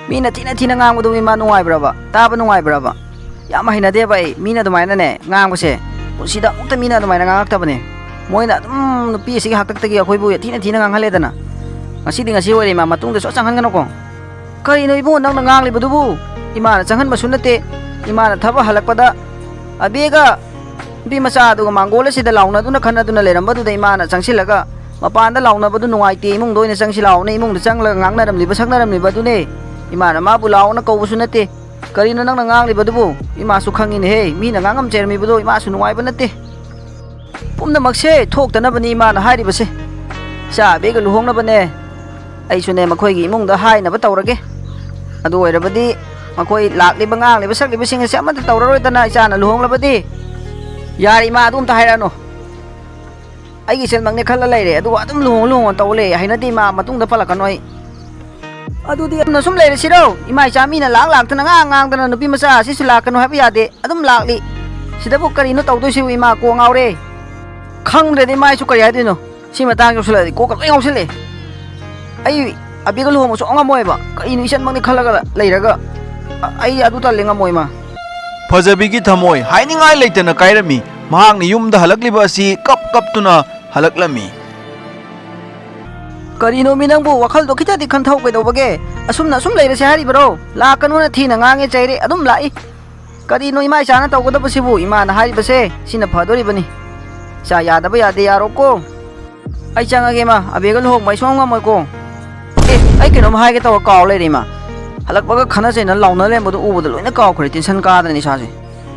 ꯃꯤꯅ ꯊꯤꯅ ꯊꯤꯅ ꯉꯥꯡꯕꯗꯨ ꯏꯃꯥ ꯅꯨꯡꯉꯥꯏꯕ꯭ꯔꯕ? ꯇꯥꯕ ꯅꯨꯡꯉꯥꯏꯕ꯭ꯔꯕ? ꯌꯥꯝ ꯍꯩꯅꯗꯦꯕ ꯑꯩ ꯃꯤꯅ ꯑꯗꯨꯃꯥꯏꯅꯅꯦ ꯉꯥꯡꯕꯁꯦ꯫ ꯄꯨꯟꯁꯤꯗ ꯑꯃꯨꯛꯇ ꯃꯤꯅ ꯑꯗꯨꯃꯥꯏꯅ ꯉꯥꯡꯉꯛꯇꯕꯅꯦ꯫ ꯃꯣꯏꯅ ꯑꯗꯨꯝ ꯅꯨꯄꯤ ꯑꯁꯤꯒꯤ ꯍꯥꯛꯇꯛꯇꯒꯤ ꯑꯩꯈꯣꯏꯕꯨ ꯊꯤꯅ ꯊꯤꯅ ꯉꯥꯡꯍꯜꯂꯦꯗꯅ꯫ ꯉꯁꯤꯗꯤ ꯉꯁꯤ ꯑꯣꯏꯔꯦ ꯏꯃꯥ, ꯃꯇꯨꯡꯗ ꯁꯨꯡꯆꯪ ꯆꯪꯍꯟꯒꯅꯨꯀꯣ꯫ ꯀꯔꯤꯅꯣ ꯏꯕꯨꯡꯉꯣ ꯅꯪꯅ ꯉꯥꯡꯂꯤꯕꯗꯨꯕꯨ? ꯏꯃꯥꯅ ꯆꯪꯍꯟꯕꯁꯨ ꯅꯠꯇꯦ꯫ ꯏꯃꯥꯅ ꯊꯕꯛ ꯍꯜꯂꯛꯄꯗ ꯑꯕꯦꯒ ꯅꯨꯄꯤ ꯃꯆꯥ ꯑꯗꯨꯒ ꯃꯥꯡꯒꯣꯜ ꯑꯁꯤꯗ ꯂꯥꯎꯅꯗꯨꯅ ꯈꯠꯅꯗꯨꯅ ꯂꯩꯔꯝꯕꯗꯨꯗ ꯏꯃꯥꯅ ꯆꯪꯁꯤꯜꯂꯒ, "ꯃꯄꯥꯟꯗ ꯂꯥꯎꯅꯕꯗꯨ ꯅꯨꯡꯉꯥꯏꯇꯦ, ꯏꯃꯨꯡꯗ ꯑꯣꯏꯅ ꯆꯪꯁꯤ ꯂꯥꯎꯅ" ꯏꯃꯨꯡꯗ ꯆꯪꯂꯒ ꯉꯥꯡꯅꯔꯝꯂꯤꯕ ꯁꯛꯅꯔꯝꯂꯤꯕ ꯑꯗꯨꯅꯦ꯫ ꯏꯃꯥꯅ ꯃꯥꯕꯨ ꯂꯥꯎꯅ ꯀꯧꯕꯁꯨ ꯅꯠꯇꯦ꯫ ꯀꯔꯤꯅꯣ ꯅꯪꯅ ꯉꯥꯡꯂꯤꯕꯗꯨꯕꯨ? ꯏꯃꯥꯁꯨ ꯈꯪꯉꯤꯅꯦꯍꯦ, ꯃꯤꯅ ꯉꯥꯡꯉꯝ ꯆꯩꯔꯝꯃꯤꯕꯗꯣ ꯏꯃꯥꯁꯨ ꯅꯨꯡꯉꯥꯏꯕ ꯅꯠꯇꯦ꯫ ꯄꯨꯝꯅꯃꯛꯁꯦ ꯊꯣꯛꯇꯅꯕꯅꯤ ꯏꯃꯥꯅ ꯍꯥꯏꯔꯤꯕꯁꯦ꯫ ꯏꯆꯥ ꯑꯕꯦꯒ ꯂꯨꯍꯣꯡꯅꯕꯅꯦ꯫ ꯑꯩꯁꯨꯅꯦ ꯃꯈꯣꯏꯒꯤ ꯏꯃꯨꯡꯗ ꯍꯥꯏꯅꯕ ꯇꯧꯔꯒꯦ꯫ ꯑꯗꯨ ꯑꯣꯏꯔꯕꯗꯤ ꯃꯈꯣꯏ ꯂꯥꯛꯂꯤꯕ ꯉꯥꯡꯂꯤꯕ ꯁꯛꯂꯤꯕꯁꯤꯡ ꯑꯁꯦ ꯑꯃꯠꯇ ꯇꯧꯔꯔꯣꯏꯗꯅ ꯏꯆꯥꯅ ꯂꯨꯍꯣꯡꯂꯕꯗꯤ꯫ ꯌꯥꯔꯦ ꯏꯃꯥ, ꯑꯗꯨ ꯑꯝꯇ ꯍꯥꯏꯔꯛꯑꯅꯨ꯫ ꯑꯩꯒꯤ ꯏꯆꯟꯃꯛꯅꯦ ꯈꯜꯂ ꯂꯩꯔꯦ, ꯑꯗꯨꯒ ꯑꯗꯨꯝ ꯂꯨꯍꯣꯡ ꯂꯨꯍꯣꯡꯉ ꯇꯧ ꯂꯩ꯫ ꯍꯩꯅꯗꯦ ꯏꯃꯥ, ꯃꯇꯨꯡꯗ ꯄꯜꯂꯛꯀꯅꯨ ꯑꯩ꯫ ꯑꯗꯨꯗꯤ ꯑꯗꯨꯝꯅ ꯁꯨꯝ ꯂꯩꯔꯁꯤꯔꯣ? ꯏꯃꯥ ꯏꯆꯥ ꯃꯤꯅ ꯂꯥꯛ ꯂꯥꯛꯇꯅ ꯉꯥꯡ ꯉꯥꯡꯗꯅ ꯅꯨꯄꯤ ꯃꯆꯥ ꯑꯁꯤꯁꯨ ꯂꯥꯛꯀꯅꯨ ꯍꯥꯏꯕ ꯌꯥꯗꯦ, ꯑꯗꯨꯝ ꯂꯥꯛꯂꯤ꯫ ꯁꯤꯗꯕꯨ ꯀꯔꯤꯅꯣ ꯇꯧꯗꯣꯏꯁꯤꯕꯨ ꯏꯃꯥ? ꯀꯣꯛ ꯉꯥꯎꯔꯦ꯫ ꯈꯪꯗ꯭ꯔꯦꯗ ꯏꯃꯥ, ꯑꯩꯁꯨ ꯀꯔꯤ ꯍꯥꯏꯗꯣꯏꯅꯣ꯫ ꯁꯤ ꯃꯇꯥꯡ ꯌꯧꯁꯤꯜꯂꯛꯑꯗꯤ ꯀꯣꯛꯀ ꯂꯣꯏ ꯉꯥꯎꯁꯤꯜꯂꯦ꯫ ꯑꯩ ꯑꯕꯤꯒ ꯂꯨꯍꯣꯡꯕ ꯁꯨꯡꯉꯝ ꯉꯝꯃꯣꯏꯕ꯫ ꯀꯔꯤꯅꯣ ꯏꯆꯟꯃꯛꯅꯤ ꯈꯜꯂꯒ ꯂꯩꯔꯒ? ꯑ-, ꯑꯩ ꯑꯗꯨ ꯇꯜꯂꯦ, ꯉꯝꯃꯣꯏ ꯏꯃꯥ꯫ ꯐꯖꯕꯤꯒꯤ ꯊꯃꯣꯏ ꯍꯥꯏꯅꯤꯡꯉꯥꯏ ꯂꯩꯇꯅ ꯀꯥꯏꯔꯝꯃꯤ꯫ ꯃꯍꯥꯛꯅ ꯌꯨꯝꯗ ꯍꯜꯂꯛꯂꯤꯕ ꯑꯁꯤ ꯀꯞ ꯀꯞꯇꯨꯅ ꯍꯜꯂꯛꯂꯝꯃꯤ꯫ ꯀꯔꯤꯅꯣꯃꯤ ꯅꯪꯕꯨ? ꯋꯥꯈꯜꯗꯣ ꯈꯤꯇꯗꯤ ꯈꯟꯊꯧ ꯀꯩꯗꯧꯕꯒꯦ? ꯑꯁꯨꯝꯅ ꯑꯁꯨꯝ ꯂꯩꯔꯁꯦ ꯍꯥꯏꯔꯤꯕꯔꯣ? ꯂꯥꯛꯀꯅꯨꯅ ꯊꯤꯅ ꯉꯥꯡꯉꯦ ꯆꯩꯔꯦ, ꯑꯗꯨꯝ ꯂꯥꯛꯏ꯫ ꯀꯔꯤꯅꯣ ꯏꯃꯥ ꯏꯆꯥꯅ ꯇꯧꯒꯗꯕꯁꯤꯕꯨ? ꯏꯃꯥꯅ ꯍꯥꯏꯔꯤꯕꯁꯦ ꯁꯤꯅ ꯐꯗꯣꯔꯤꯕꯅꯤ꯫ ꯏꯆꯥ ꯌꯥꯗꯕ ꯌꯥꯗꯦ, ꯌꯥꯔꯣꯀꯣ꯫ ꯑꯩ ꯆꯪꯉꯒꯦ ꯏꯃꯥ, ꯑꯕꯦꯒ ꯂꯨꯍꯣꯡꯕ ꯑꯩ ꯁꯨꯡꯉꯝ ꯉꯝꯃꯣꯏꯀꯣ꯫ ꯑꯦ, ꯑꯩ ꯀꯩꯅꯣꯝ ꯍꯥꯏꯒꯦ ꯇꯧꯔ ꯀꯥꯎ ꯂꯩꯔꯦ ꯏꯃꯥ꯫ ꯍꯜꯂꯛꯄꯒ ꯈꯠꯅ ꯆꯩꯅ ꯂꯥꯎꯅ ꯂꯩꯔꯝꯕꯗꯣ ꯎꯕꯗ ꯂꯣꯏꯅ ꯀꯥꯎꯈ꯭ꯔꯦ, ꯇꯦꯟꯁꯟ ꯀꯥꯗꯅ ꯏꯁꯥꯁꯦ꯫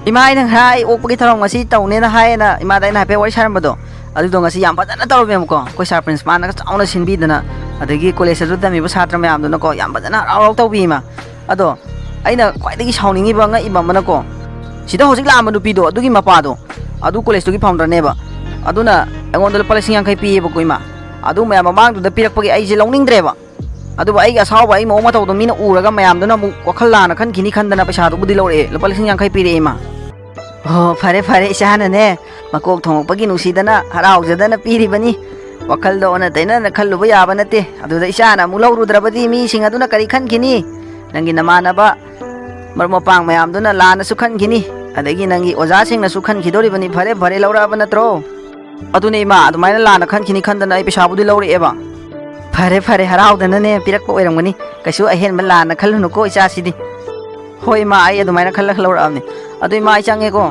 ꯏꯃꯥ, ꯑꯩꯅ ꯉꯁꯥꯏ ꯑꯣꯛꯄꯒꯤ ꯊꯧꯔꯝ ꯉꯁꯤ ꯇꯧꯅꯦꯅ ꯍꯥꯏꯌꯦꯅ ꯏꯃꯥꯗ ꯑꯩꯅ ꯍꯥꯏꯐꯦꯠ ꯋꯥꯔꯤ ꯁꯥꯔꯝꯕꯗꯣ, ꯑꯗꯨꯗꯣ ꯉꯁꯤ ꯌꯥꯝ ꯐꯖꯅ ꯇꯧꯔꯝꯃꯦꯕꯀꯣ꯫ ꯑꯩꯈꯣꯏ ꯁꯥꯔ ꯄ꯭ꯔꯤꯟꯁꯤꯄꯥꯜꯅꯒ ꯆꯥꯎꯅ ꯁꯤꯟꯕꯤꯗꯅ, ꯑꯗꯒꯤ ꯀꯣꯂꯦꯖꯇꯁꯨ ꯇꯝꯃꯤꯕ ꯁꯥꯇ꯭ꯔ ꯃꯌꯥꯝꯗꯨꯅꯀꯣ ꯌꯥꯝ ꯐꯖꯅ ꯍꯔꯥꯎ ꯍꯔꯥꯎ ꯇꯧꯕꯤ ꯏꯃꯥ꯫ ꯑꯗꯣ ꯑꯩꯅ ꯈ꯭ꯋꯥꯏꯗꯒꯤ ꯁꯥꯎꯅꯤꯡꯉꯤꯕ ꯉꯛꯏꯕ ꯑꯃꯅꯀꯣ, ꯁꯤꯗ ꯍꯧꯖꯤꯛ ꯂꯥꯛꯑꯝꯕ ꯅꯨꯄꯤꯗꯣ, ꯑꯗꯨꯒꯤ ꯃꯄꯥꯗꯣ, ꯑꯗꯨ ꯀꯣꯂꯦꯖꯇꯨꯒꯤ ꯐꯥꯎꯟꯗꯔꯅꯦꯕ꯫ ꯑꯗꯨꯅ ꯑꯩꯉꯣꯟꯗ ꯂꯨꯄꯥ ꯂꯤꯁꯤꯡ ꯌꯥꯡꯈꯩ ꯄꯤꯌꯦꯕꯀꯣ ꯏꯃꯥ꯫ ꯑꯗꯨ ꯃꯌꯥꯝ ꯃꯃꯥꯡꯗꯨꯗ ꯄꯤꯔꯛꯄꯒꯤ ꯑꯩꯁꯦ ꯂꯧꯅꯤꯡꯗ꯭ꯔꯦꯕ꯫ ꯑꯗꯨꯕꯨ ꯑꯩꯒꯤ ꯑꯁꯥꯎꯕ, ꯑꯩ ꯃꯑꯣꯡ ꯃꯇꯧꯗꯣ ꯃꯤꯅ ꯎꯔꯒ ꯃꯌꯥꯝꯗꯨꯅ ꯑꯃꯨꯛ ꯋꯥꯈꯜ ꯂꯥꯟꯅ ꯈꯟꯈꯤꯅꯤ ꯈꯟꯗꯅ ꯄꯩꯁꯥꯗꯨꯕꯨꯗꯤ ꯂꯧꯔꯛꯑꯦ, ꯂꯨꯄꯥ ꯂꯤꯁꯤꯡ ꯌꯥꯡꯈꯩ ꯄꯤꯔꯛꯑꯦ ꯏꯃꯥ꯫ ꯑꯣ, ꯐꯔꯦ ꯐꯔꯦ, ꯏꯆꯥꯅꯅꯦ ꯃꯀꯣꯛ ꯊꯣꯡꯉꯛꯄꯒꯤ ꯅꯨꯡꯁꯤꯗꯅ ꯍꯔꯥꯎꯖꯗꯅ ꯄꯤꯔꯤꯕꯅꯤ꯫ ꯋꯥꯈꯜꯗ ꯑꯣꯟꯅ ꯇꯩꯅꯅ ꯈꯜꯂꯨꯕ ꯌꯥꯕ ꯅꯠꯇꯦ꯫ ꯑꯗꯨꯗ ꯏꯆꯥꯅ ꯑꯃꯨꯛ ꯂꯧꯔꯨꯗ꯭ꯔꯕꯗꯤ ꯃꯤꯁꯤꯡ ꯑꯗꯨꯅ ꯀꯔꯤ ꯈꯟꯈꯤꯅꯤ? ꯅꯪꯒꯤ ꯅꯃꯥꯟꯅꯕ, ꯃꯔꯨꯞ ꯃꯄꯥꯡ ꯃꯌꯥꯝꯗꯨꯅ ꯂꯥꯟꯅꯁꯨ ꯈꯟꯈꯤꯅꯤ, ꯑꯗꯒꯤ ꯅꯪꯒꯤ ꯑꯣꯖꯥꯁꯤꯡꯅꯁꯨ ꯈꯟꯈꯤꯗꯣꯔꯤꯕꯅꯤ꯫ ꯐꯔꯦ ꯐꯔꯦ, ꯂꯧꯔꯛꯑꯕ ꯅꯠꯇ꯭ꯔꯣ? ꯑꯗꯨꯅꯦ ꯏꯃꯥ, ꯑꯗꯨꯃꯥꯏꯅ ꯂꯥꯟꯅ ꯈꯟꯈꯤꯅꯤ ꯈꯟꯗꯅ ꯑꯩ ꯄꯩꯁꯥꯕꯨꯗꯤ ꯂꯧꯔꯛꯑꯦꯕ꯫ ꯐꯔꯦ ꯐꯔꯦ, ꯍꯔꯥꯎꯗꯅꯅꯦ ꯄꯤꯔꯛꯄ ꯑꯣꯏꯔꯝꯒꯅꯤ꯫ ꯀꯩꯁꯨ ꯑꯍꯦꯟꯕ ꯂꯥꯟꯅ ꯈꯜꯂꯨꯅꯨꯀꯣ ꯏꯆꯥꯁꯤꯗꯤ꯫ ꯍꯣꯏ ꯏꯃꯥ, ꯑꯩ ꯑꯗꯨꯃꯥꯏꯅ ꯈꯜꯂꯒ ꯂꯧꯔꯛꯑꯕꯅꯤ꯫ ꯑꯗꯨ ꯏꯃꯥ, ꯑꯩ ꯆꯪꯉꯦꯀꯣ꯫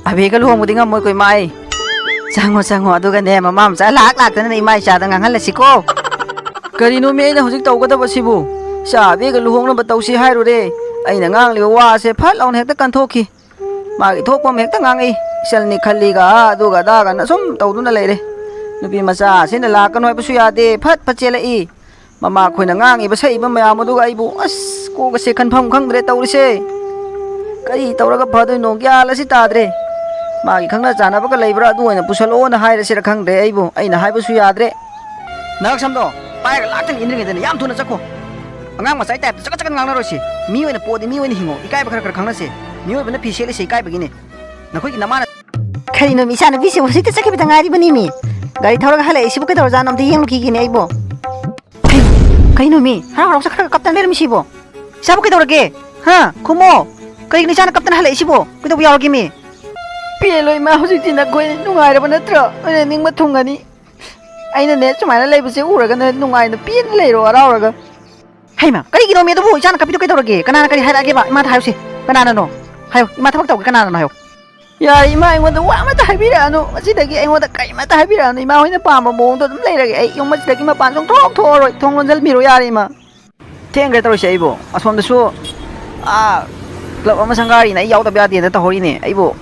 ꯑꯕꯦꯒ ꯂꯨꯍꯣꯡꯕꯗꯤ ꯉꯝꯃꯣꯏꯀꯣ ꯏꯃꯥ ꯑꯩ꯫ ꯆꯪꯉꯣ ꯆꯪꯉꯣ, ꯑꯗꯨꯒꯅꯦ ꯃꯃꯥ ꯃꯆꯥ ꯂꯥꯛ ꯂꯥꯛꯇꯅꯅꯦ ꯏꯃꯥ ꯏꯆꯥꯗ ꯉꯥꯡꯍꯜꯂꯁꯤꯀꯣ꯫ ꯀꯔꯤꯅꯣꯃꯤ ꯑꯩꯅ ꯍꯧꯖꯤꯛ ꯇꯧꯒꯗꯕꯁꯤꯕꯨ? ꯏꯆꯥ ꯑꯕꯦꯒ ꯂꯨꯍꯣꯡꯅꯕ ꯇꯧꯁꯤ ꯍꯥꯏꯔꯨꯔꯦ꯫ ꯑꯩꯅ ꯉꯥꯡꯂꯤꯕ ꯋꯥꯁꯦ ꯐꯠ ꯂꯥꯎꯅ ꯍꯦꯛꯇ ꯀꯟꯊꯣꯛꯈꯤ꯫ ꯃꯥꯒꯤ ꯊꯣꯛꯄ ꯑꯃ ꯍꯦꯛꯇ ꯉꯥꯡꯉꯛꯏ꯫ ꯏꯆꯜꯅꯤ ꯈꯜꯂꯤꯒ ꯑꯗꯨꯒ ꯑꯗꯥꯒꯅ ꯁꯨꯝ ꯇꯧꯗꯨꯅ ꯂꯩꯔꯦ꯫ ꯅꯨꯄꯤ ꯃꯆꯥꯁꯤꯅ ꯂꯥꯛꯀꯅꯨ ꯍꯥꯏꯕꯁꯨ ꯌꯥꯗꯦ, ꯐꯠ ꯐꯠ ꯆꯦꯜꯂꯛꯏ꯫ ꯃꯃꯥ ꯑꯩꯈꯣꯏꯅ ꯉꯥꯡꯉꯤꯕ ꯁꯛꯏꯕ ꯃꯌꯥꯝ ꯑꯗꯨꯒ ꯑꯩꯕꯨ ꯑꯁ ꯀꯣꯛꯀꯁꯦ ꯈꯟꯐꯝ ꯈꯪꯗ꯭ꯔꯦ ꯇꯧꯔꯤꯁꯦ꯫ ꯀꯔꯤ ꯇꯧꯔꯒ ꯐꯗꯣꯏꯅꯣ ꯒ꯭ꯌꯥꯟ ꯑꯁꯤ ꯇꯥꯗ꯭ꯔꯦ꯫ ꯃꯥꯒꯤ ꯈꯪꯅ ꯆꯥꯟꯅꯕꯒ ꯂꯩꯕ꯭ꯔꯥ, ꯑꯗꯨ ꯑꯣꯏꯅ ꯄꯨꯁꯜꯂꯛꯑꯣꯅ ꯍꯥꯏꯔꯁꯤꯔ ꯈꯪꯗ꯭ꯔꯦ ꯑꯩꯕꯨ꯫ ꯑꯩꯅ ꯍꯥꯏꯕꯁꯨ ꯌꯥꯗ꯭ꯔꯦ꯫ ꯅꯍꯥꯛ ꯁꯝꯗꯣ ꯄꯥꯏꯔꯒ ꯂꯥꯛꯇꯅ ꯏꯟꯗ꯭ꯔꯤꯉꯩꯗꯅꯦ ꯌꯥꯝ ꯊꯨꯅ ꯆꯠꯈꯣ꯫ ꯑꯉꯥꯡ ꯃꯆꯥꯒꯤ ꯇꯥꯏꯞꯇ ꯆꯀꯠ ꯆꯀꯠ ꯉꯥꯡꯅꯔꯣꯏꯁꯤ꯫ ꯃꯤ ꯑꯣꯏꯅ ꯄꯣꯛꯑꯗꯤ ꯃꯤ ꯑꯣꯏꯅ ꯍꯤꯡꯉꯣ꯫ ꯏꯀꯥꯏꯕ ꯈꯔ ꯈꯔ ꯈꯪꯅꯁꯦ꯫ ꯃꯤꯑꯣꯏꯕꯅ ꯐꯤ ꯁꯦꯠꯂꯤꯁꯦ ꯏꯀꯥꯏꯕꯒꯤꯅꯦ꯫ ꯅꯈꯣꯏꯒꯤ ꯅꯃꯥꯅ ꯀꯔꯤꯅꯣ ꯃꯤ ꯏꯆꯥꯅꯨꯄꯤꯁꯤꯕꯨ ꯍꯧꯖꯤꯛꯇ ꯆꯠꯈꯤꯕꯗ ꯉꯥꯏꯔꯤꯕꯅꯤ ꯃꯤ꯫ ꯒꯥꯔꯤ ꯊꯧꯔꯒ ꯍꯜꯂꯛꯏꯁꯤꯕꯨ ꯀꯩꯗꯧꯔꯖꯥꯠꯅꯣ ꯑꯝꯇ ꯌꯦꯡꯂꯨꯈꯤꯒꯦꯅꯦ ꯑꯩꯕꯨ꯫ ꯀꯩꯅꯣ ꯃꯤ ꯍꯔꯥꯎ ꯍꯔꯥꯎ ꯆꯠꯈ꯭ꯔꯒ ꯀꯞꯇꯅ ꯂꯩꯔꯝꯃꯤꯁꯤꯕꯣ? ꯏꯆꯥꯕꯨ ꯀꯩꯗꯧꯔꯒꯦ? ꯍꯥ? ꯈꯨꯝꯃꯣ꯫ ꯀꯩꯒꯤꯅꯣ ꯏꯆꯥꯅ ꯀꯞꯇꯅ ꯍꯜꯂꯛꯏꯁꯤꯕꯣ? ꯀꯩꯗꯧꯕ ꯌꯥꯎꯔꯒꯦ ꯃꯤ? ꯄꯦꯜꯂꯣ ꯏꯃꯥ, ꯍꯧꯖꯤꯛꯇꯤ ꯅꯈꯣꯏ ꯅꯨꯡꯉꯥꯏꯔꯕ ꯅꯠꯇ꯭ꯔꯣ? ꯅꯣꯏꯅ ꯅꯤꯡꯕ ꯊꯨꯡꯒꯅꯤ꯫ ꯑꯩꯅꯅꯦ ꯁꯨꯃꯥꯏꯅ ꯂꯩꯕꯁꯦ ꯎꯔꯒꯅꯦ ꯅꯨꯡꯉꯥꯏꯅ ꯄꯦꯟꯅ ꯂꯩꯔꯣ ꯍꯔꯥꯎꯔꯒ꯫ ꯍꯩꯃ, ꯀꯔꯤꯒꯤꯅꯣ ꯃꯤ ꯑꯗꯨꯕꯨ ꯏꯆꯥꯅ ꯀꯞꯄꯤꯗꯣ ꯀꯩꯗꯧꯔꯒꯦ? ꯀꯅꯥꯅ ꯀꯔꯤ ꯍꯥꯏꯔꯛꯑꯒꯦꯕ? ꯏꯃꯥꯗ ꯍꯥꯏꯔꯨꯁꯦ꯫ ꯀꯅꯥꯅꯅꯣ? ꯍꯥꯏꯌꯣ, ꯏꯃꯥ ꯊꯕꯛ ꯇꯧꯒꯦ, ꯀꯅꯥꯅꯅꯣ ꯍꯥꯏꯌꯣ꯫ ꯌꯥꯔꯦ ꯏꯃꯥ, ꯑꯩꯉꯣꯟꯗ ꯋꯥ ꯑꯃꯠꯇ ꯍꯥꯏꯕꯤꯔꯛꯑꯅꯨ꯫ ꯉꯁꯤꯗꯒꯤ ꯑꯩꯉꯣꯟꯗ ꯀꯔꯤꯃꯠꯇ ꯍꯥꯏꯕꯤꯔꯛꯑꯅꯨ꯫ ꯏꯃꯥ ꯍꯣꯏꯅ ꯄꯥꯝꯕ ꯃꯑꯣꯡꯗꯣ ꯑꯗꯨꯝ ꯂꯩꯔꯒꯦ꯫ ꯑꯩ ꯌꯨꯝ ꯑꯁꯤꯗꯒꯤ ꯃꯄꯥꯟ ꯁꯨꯡꯊꯣꯛ ꯊꯣꯛꯑꯔꯣꯏ꯫ ꯊꯣꯡ ꯂꯣꯟꯁꯤꯟꯕꯤꯔꯣ ꯌꯥꯔꯦ ꯏꯃꯥ꯫ ꯊꯦꯡꯈ꯭ꯔꯦ ꯇꯧꯔꯤꯁꯦ ꯑꯩꯕꯨ꯫ ꯑꯁꯣꯝꯗꯁꯨ ꯑꯥ club ꯑꯃ ꯁꯪꯒꯥꯔꯤꯅ ꯑꯩ ꯌꯥꯎꯗꯕ ꯌꯥꯗꯦꯅ ꯇꯧꯍꯧꯔꯤꯅꯦ꯫ ꯑꯩꯕꯨ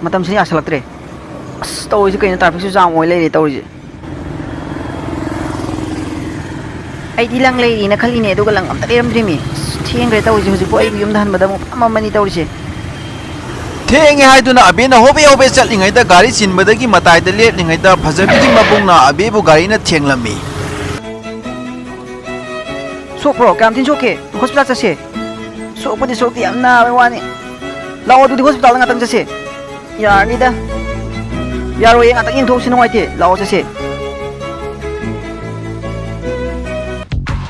ꯃꯇꯝꯁꯤꯅ ꯌꯥꯁꯜꯂꯛꯇ꯭ꯔꯦ꯫ ꯑꯁ ꯇꯧꯔꯤꯁꯦ ꯀꯩꯅꯣ, trafficꯁꯨ jam ꯑꯣꯏ ꯂꯩꯔꯦ ꯇꯧꯔꯤꯁꯦ꯫ ꯑꯩꯗꯤ ꯂꯪ ꯂꯩꯔꯤꯅ ꯈꯜꯂꯤꯅꯦ, ꯑꯗꯨꯒ ꯂꯪ ꯑꯝꯇ ꯂꯩꯔꯝꯗ꯭ꯔꯤꯃꯤ꯫ ꯑꯁ, ꯊꯦꯡꯈ꯭ꯔꯦ ꯇꯧꯔꯤꯁꯦ, ꯍꯧꯖꯤꯛꯄꯨ ꯑꯩ ꯌꯨꯝꯗ ꯍꯟꯕꯗ ꯑꯃꯨꯛ ꯄꯨꯡ ꯑꯃꯅꯤ ꯇꯧꯔꯤꯁꯦ꯫ ꯊꯦꯡꯉꯦ ꯍꯥꯏꯗꯨꯅ ꯑꯕꯦꯅ ꯍꯣꯕꯦ ꯍꯣꯕꯦ ꯆꯠꯂꯤꯉꯩꯗ, ꯒꯥꯔꯤ ꯆꯤꯟꯕꯗꯒꯤ ꯃꯇꯥꯏꯗ ꯂꯦꯞꯂꯤꯉꯩꯗ, ꯐꯖꯕꯤꯒꯤ ꯃꯕꯨꯡꯅ ꯑꯕꯦꯕꯨ ꯒꯥꯔꯤꯅ ꯊꯦꯡꯂꯝꯃꯤ꯫ ꯁꯣꯛꯄ꯭ꯔꯣ? ꯀꯌꯥꯝ ꯊꯤꯅ ꯁꯣꯛꯀꯦ? ꯍꯣꯁꯄꯤꯇꯥꯜ ꯆꯠꯁꯦ꯫ ꯁꯣꯛꯄꯗꯤ ꯁꯣꯛꯇꯦ, ꯌꯥꯝ ꯅꯥꯕꯩ ꯋꯥꯅꯤ꯫ ꯂꯥꯛꯑꯣ, ꯑꯗꯨꯗꯤ ꯍꯣꯁꯄꯤꯇꯥꯜꯗ ꯉꯥꯛꯇꯪ ꯆꯠꯁꯦ꯫ ꯌꯥꯔꯅꯤꯗ꯫ ꯌꯥꯔꯣꯏꯌꯦ, ꯉꯥꯛꯇꯪ ꯌꯦꯡꯊꯣꯛꯁꯤ, ꯅꯨꯡꯉꯥꯏꯇꯦ꯫ ꯂꯥꯛꯑꯣ, ꯆꯠꯁꯦ꯫